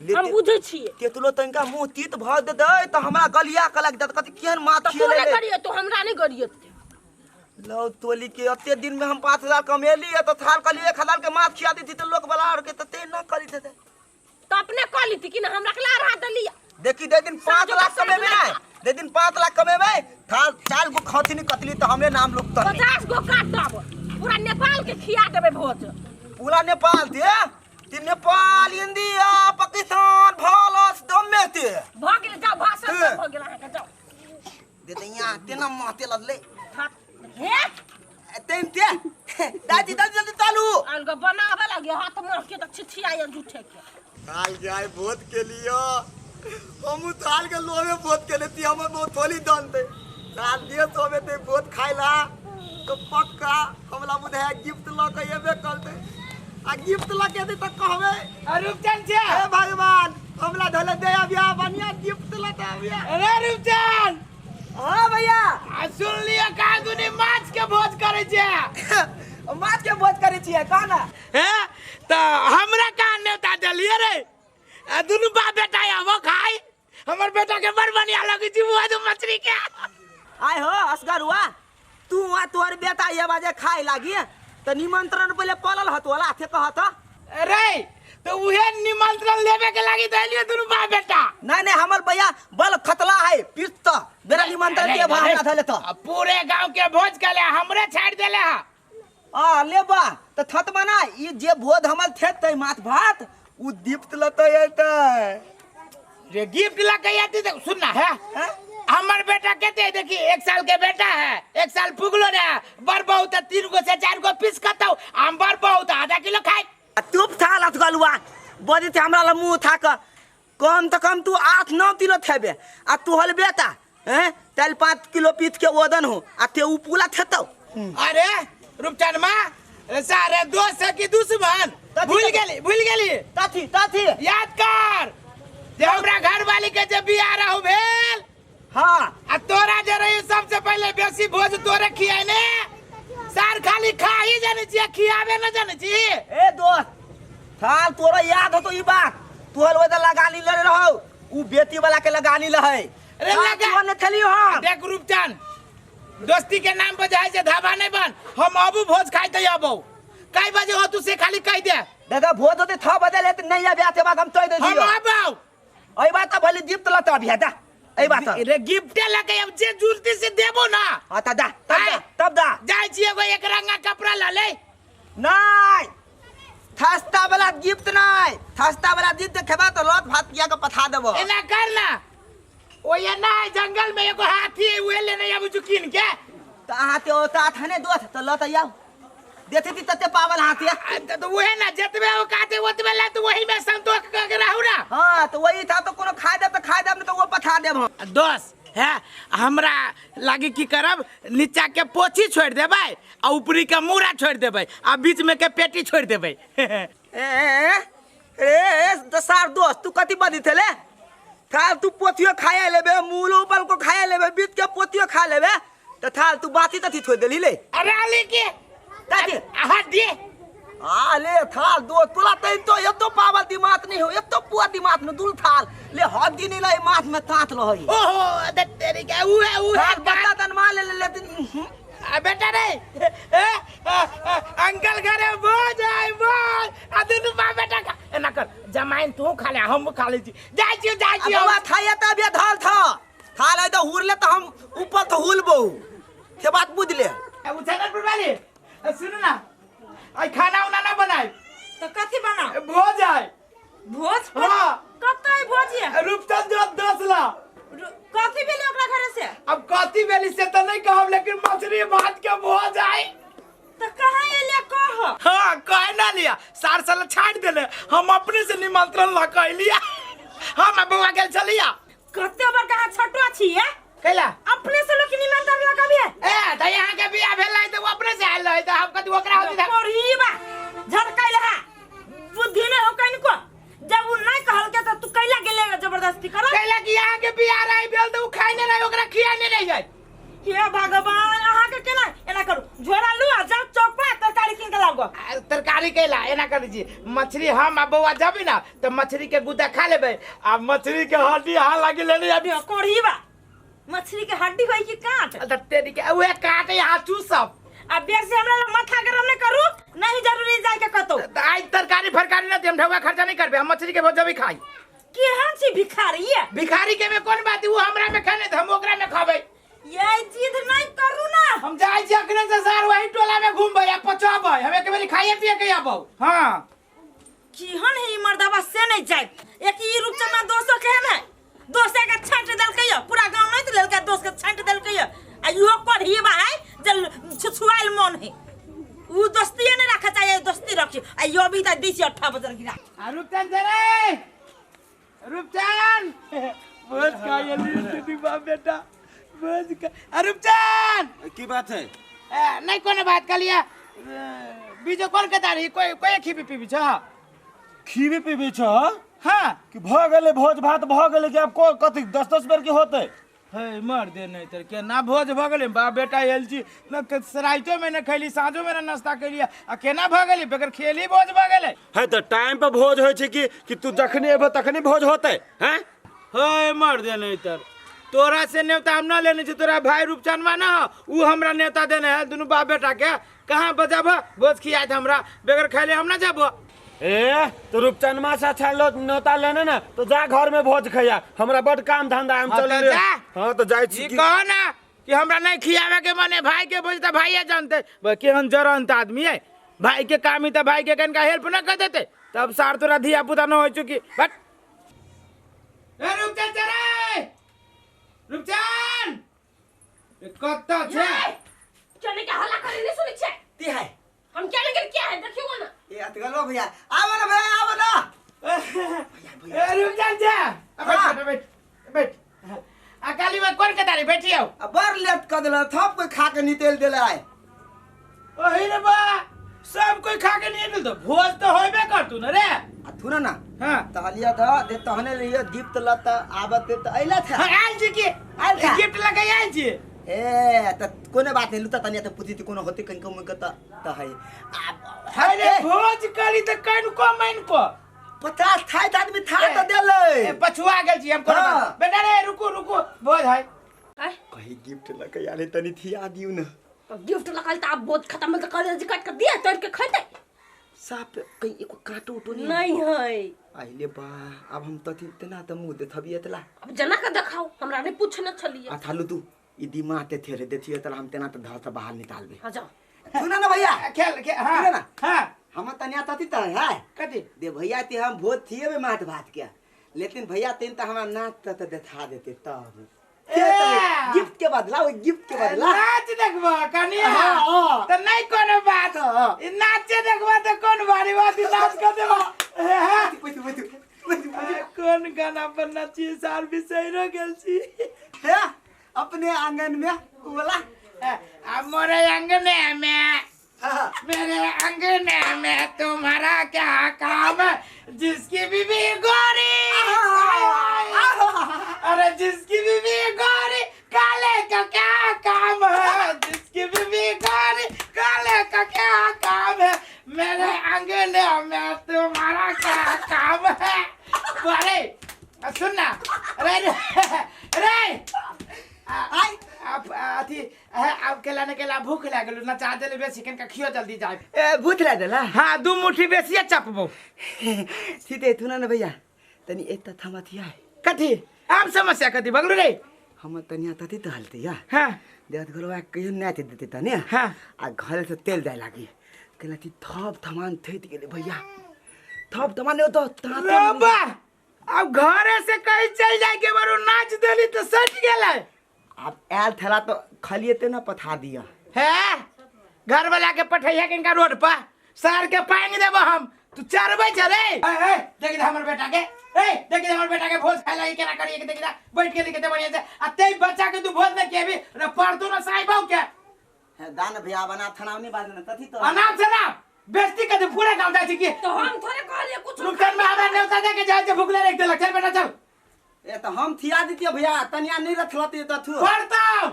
लेते- हम बुझै छियै। तेतलो तनिका मुंह तीत भ देतै त हमरा गलिया के लागि देत, कथी केहन माथ त तू खिएले नहि रे। गरियौ, तू हमरा नहि गरियौ। लो तोली के अते दिन में हम 5000 कमेली है तो थाल कली 1000 के माछ खिया देती तो लोग वाला और के तो ते ना करी थे। तो अपने कह ली कि ना हमरा के ला रहा दलिया। देखी दे दिन 5 साँझो लाख के कमेबे साँझ ना, दे दिन 5 लाख कमेबे थाल 4 गो खथिनी कतली तो हमरे नाम लुकत नहीं। 50 गो काटब पूरा नेपाल के खिया देबे भोज। पूरा नेपाल ते ती नेपाल इंडिया पाकिस्तान भारत दम में ते भ गेल जाओ भाषण हाँ। सब भ गेल अहाँके जाओ। दे दे यहाँ तेना माते लदले हे तेन ते दादी दादी जल्दी चालू अलग बनावे लगे हाथ मार के त छिछिया झूठे के। थाल के आए भोज के लिए हम थाल के लोहे भोज के लेती हमर बहुत थोली दन दे थाल दिए सोबे ते भोज खाइला तो पक्का हमला बुझाया गिफ्ट ल के एबे करते आ गिफ्ट ल के दे त कहबे रूपचंद छे हे भगवान हमला धले दे अबिया बढ़िया गिफ्ट ल त अबिया। अरे रूपचंद हां भैया आ सुन लियो का दुनी माछ के भोज करे छे। माछ के भोज करे छियै कह ना। हैं त हमरा का नेता देलिए रे आ दुनू बाप बेटा आबो खाई हमर बेटा के बड़ बढ़िया लगे छी वो जो मछली के। आय हो असगर हुआ तू आ तोहर बेटा ये बाजे खाए लागी त निमंत्रण पहिले पलल हत वाला थे कहत। अरे तो उहे निमंत्रण लेवे के लागी देलिए दुनू बाप बेटा। नहीं नहीं हमर भैया बल खतला है पीत त बेरा निमंत्रण के भावना धले त पूरे गांव के भोज के ले हमरे छाड़ देले हा। आ ले बा त थत बना ई जे भोज हमर थेत माछ भात उ गिफ्ट लतै एतै रे गिफ्ट लके आती तो सुन ना है हमर बेटा कहते देखी 1 साल के बेटा है 1 साल पुगलो ने बर बहुत 3 गो से 4 गो पीस कतौ हम बर बहुत आधा किलो खाई। तू था लत गलुआ बदी थे हमरा ल मुंह था क कम त कम तू 8-9 किलो थेबे आ तू हल बेटा हैं 4-5 किलो पीस के ओदन हो आ ते उ पूला थेतौ। अरे रूपचंद मां सारे दोस्त की दुश्मन भूल गेली भूल गेली तथी तथी याद कर जे हमरा घर वाली के जे बियाह रहू भेल। हाँ आ तोरा जे रही सबसे पहले बेसी भोज तोरे खियाई ने सार खाली खा ही जाने छी खियाबे न जाने छी। ए दोस्त थाल तोरा याद हो तो ई बात तोहर ओदे लगानी ले रहो उ बेटी वाला के लगानी लहे। अरे लगा ने खेली हम देख रूपचंद दोस्ती के नाम पर जाए से धाबा नहीं बन हम अबू भोज खाई तो अबू कई बजे हो तू से खाली कह दे। दादा भोज होते 6 बजे ले नहीं आबे आते बाद हम तोय दे हम दियो। आबू एई बात त भले गिफ्ट लत अभी दा एई बात रे गिफ्ट लके अब जे जुलती से देबो ना। हां त दा तब दा तब दा जाय छी एगो एक रंगा कपड़ा ल ले। नहीं थस्ता वाला गिफ्ट नहीं थस्ता वाला गिफ्ट खेबा तो लत भात किया के पठा देबो। एना कर ना ओ ये ना जंगल में एगो हाथी है उहे लेने आबू छु कीन के त अहाँ ते ओता थाने दोस्त त लत आउ देते ती तते पावल हाथी तो उहे ना जतबे ओ काते ओतबे ला तो वही में संतोष करके रहू ना। हां तो वही था तो कोनो खा दे त खा दे तो वो पठा देब हम। दोस्त है हमरा लागी की करब नीचा के पोछी छोड़ देबै आ ऊपरी के मूड़ा छोड़ देबै आ बीच में के पेटी छोड़ देबै। ए ए दसार दोस्त तू कथी बदी थेले थाल तू पोथियो खाए लेबे मूलो पल को खाए लेबे बीच के पोथियो खा लेबे त थाल तू बाती तथी छोड़ देली ले। अरे अली के ताती हड्डी आ ले थाल दो तोला तैन तो एतो पावल दिमाग नहीं हो एतो पुआ दिमाग में दुल थाल ले हड्डी नहीं लई माथ में तांत लहई। ओहो दे तेरी के उहे उहे थाल बता तन मा ले ले आ बेटा रे अंकल घरे भोज आय भोज आ दुनु बा बेटा खा एना कर जमाइन तू खा ले हम खा ले छी जाय छी जाय छी। बाबा खाया त अबे धाल था थाल है तो हुर ले तो हम ऊपर तो हुल बहु से बात बुझ ले। अब उछानपुर वाली सुन ना आई खाना उना ना बनाई तो कथी बनाओ भोज आय भोज। हां कतई भोज है रूपचंद जो 10 लाख कथी भेलै ओकरा घरे से। अब कथी भेली से तो नहीं कहब लेकिन मछली भात के भोज आई तो कहां एले कह। हां कह ना लिया सार साल छाड़ देले हम अपने से निमंत्रण ल के लिया हम बउआ गेल छलिया। कते बड़का अहाँ छोटो छियै कैला अपने से लोग निमंत्रण ल के ए त यहाँ के बियाह भेलै त अपने से आयल रहै त हम कथी ओकरा होती था कोरीबा झटकैल हा बुद्धि नहीं हो कनिको जब उ नहीं कहल के त तू कैला गेले जबरदस्ती कर कैला कि यहाँ के बियाह रही भेल त उ खाइने नहीं ओकरा खियाने नहीं जाय। हे भगवान अहाँ के केना एना करू झोरा लू आ जाओ चौक पर तरकारी कीन के लाओ गो। तरकारी कैला एना कर दीजिए मछली हम आ बउआ जाबी ना त मछली के गुदा खा लेबै आ मछली के हड्डी हां लागी लेने अभी कोरीबा मछली के हड्डी होई कि काट? तेरी के उहे काट यहाँ चूसब। आ बेर से हमरा माथा गरम नहीं करू, नहीं जरूरी जाय के कतौ। आज तरकारी फरकारी ना हम ढौआ खर्चा नहीं करबे, हम मछली के भोज भी खाई। केहन छी भिखारी ये? भिखारी के में कौन बात, वो हमरा में खाने हम ओकरा में खाबे। ये जिद नहीं करू ना। हम जाय छी अखने से सार वही टोला में घूमबै आ पचबै, हम एक बेरी खाइए पिए के आबौ। हां केहन है ई मर्दवा से नहीं जाय। एक ई रूपचना दोसो के है ना, दोसे के छांट देलकै ये, पूरा गांव नहीं देलकै, दोस के छांट देलकै ये। आ इहो पढ़ी बा है जे छुछुआइल मन है, उ दोस्ती नहीं रखे चाहिए, दोस्ती रखी। आ यो भी त दी छी 8 बजे गिरा। आ रूपचंद रे, रूपचंद भोज खाइली दीदी बाप बेटा भोज खा। आ रूपचंद की बात है? नहीं कोनो बात कलिया बीजो कोन के तारी कोई कोई खीबी पीबी छ? खीबी पीबी छ? हां कि भ गेलै भोज भात भ गेलै कि आब को कथि 10-10 बेर के होतै? हे मर दे नहीं तर के ना भोज भ गेलै बाप बेटा आयल छी न सराइतो में न खैली, साँझो में न नाश्ता कैली आ केना भ गेलै बगैर खेली भोज भ गेलै। है त टाइम पर भोज होय छै कि तू जखनी एबो तखनी भोज होतै? हैं हे मर दे नहीं तर तोरा से न्योता हम न लेने छी, तोरा भाई रूपचनमा न उ हमरा न्योता देने है दुनू बाप बेटा के। कहाँ बजाब भोज खियात हमरा बगैर खैले हम न जाबो। ए तो रूपचनमा से अच्छा लो न्योता लेने ना तो जा घर में भोज खैया, हमरा बड़ काम धंधा हम चल रे। हां तो जाय छी। कहो ना कि हमरा नहीं खियावे के मने भाई के भोज त भाईये जानते केहन जरंत आदमी है, भाई के काम ही त भाई के कनका हेल्प न कर देते तब सार तोरा धिया पुता न हो चुकी। बट ए रूपचंद रे, रूपचंद कत छै? चने के हल्ला करे नहीं सुनै छै? ती है हम क्या लेंगे क्या है देखियो ना। ए अतगलो भैया आवो ना, भैया आवो ना। ए रूपचंद जा बैठ बैठ बैठ। आ काली में कोन के तारी बैठी आओ। आ बड़ लेट क देला, थप कोई खा के नितेल देला है। ओही रे बा सब कोई खा के नितेल तो भोज तो होबे करतू न रे। आ थुना ना हां तहलिया द दे तहने लियो गिफ्ट ल त आवत त अइला था। हां आयल छी की आयल था गिफ्ट लगे आयल छी। ए त कोनो बात नहीं लुता तनिया त पुती त कोनो होते कनको मुक त त है। अरे भोज करी त कनको मैन को 50 थाई त आदमी था त देलै। ए पछुआ गेल छी हम कोनो बात। बेटा रे रुकू रुकू भोज है। कही गिफ्ट लके आले तनी थिया दिउ न। गिफ्ट लकल त आब भोज खत्म त कर जे काट के दिया तोड़ के खैते साफ कहीं एको काटो उटो नहीं नहीं है। आइले बा अब हम तथि तना त मुंह देखबिए तला। अब जना के देखाओ हमरा नहीं पूछने छलिए। आ थालू तू ई दिमाग ते थेरे देखिए तला हम तेना त धर त बाहर निकालबे। हां जाओ सुना ना भैया खेल के। हां सुना ना। हां हम तनिया तथि त है कथि दे भैया ते हम भोज थिए बे मात भात के, लेकिन भैया तेन त हमरा नाच त देखा देते तब गिफ्ट के बदला, वो गिफ्ट के बदला नाच देखबा कनिया। त नहीं कोनो बात, ई नाच देखबा त कोन बारी बात नाच कर देबा। कौन गाना पर नाची सार बिसैरो गेल छी हे अपने आंगन में वाला। अब मोरे आंगने में, मेरे आंगने में तुम्हारा क्या काम है, जिसकी बीबी गोरी, अरे जिसकी बीबी गोरी काले का क्या काम है, जिसकी बीबी गोरी काले का क्या काम है, मेरे आंगने में तुम्हारा क्या काम है। अरे सुन ना अरे अरे आप अथी आप केला ने केला भूख लागल नचा देले बेसी कनका खियो जल्दी जाए। ए भूख लागल? हां दू मुट्ठी बेसी चपबो। सीधे थुना ना भैया तनी एक थमा थिया कथी आम समस्या कथी बगलू रे? हम तनिया तथी तहलती या। हां देहत घरवा कहियो नाच देते तने। हां आ घर से तेल जाय लागी केला थी थप थमान थैत गेले भैया, थप थमान ओ तो बाबा अब घरे से कहीं चल जाए के बरो नाच देली तो सट गेलै। अब आयल थला तो खलिए ते ना पठा दिया है घर वाला के पठैया के इनका रोड पर सार के पांग देबो हम। तू चरबै छ रे। ए ए देखि हमर बेटा के, ए देखि हमर बेटा के भोज खाय लागी केना करिए के देखि बैठ के लिखे बढ़िया से। आ ते बच्चा के तू भोज न केबी रे परतू न साइबौ के दान भैया बना थनाव नहीं बाजना तथी तो अनाप शनाप बेइज्जती कर दे पूरा गांव जाय छी की। तो हम थोड़े कहलिए कुछ रुकन में हमरा न्योता दे के जाय छै भुखले रख देलक। चल बेटा चल। ए तो हम थिया दितिए भैया तनिया नहीं रखलती त थु पड़तौ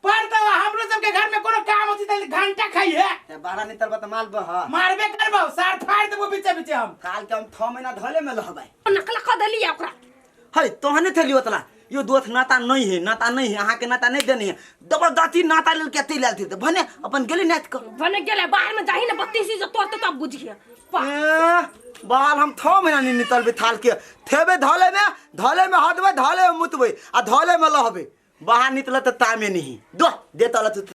पड़तौ। हमरो सब के घर में कोनो काम होती त घंटा खाई है ते बारा निकलबा त माल बह मारबे करबौ सार फाड़ देबो बीचे बीचे। हम काल के हम 6 महीना धले में लहबै नकला क देलिए ओकरा। है तोहने थलियो तला यो दोस्त नाता नहीं है, नाता नहीं है, अहाँ के नाता नहीं देने है, जबरदस्ती नाता लेल के अते लाल थे भने अपन गेली नाथ के भने गेले बाहर में जाही ना 32 जो तोड़ते तब बुझिए। बाल हम 6 महीना नहीं नितलबे थाल के थेबे धले में हदबे धले में मुतबे आ धले में लहबे बाहर निकल त तामे नहीं दो दे तल।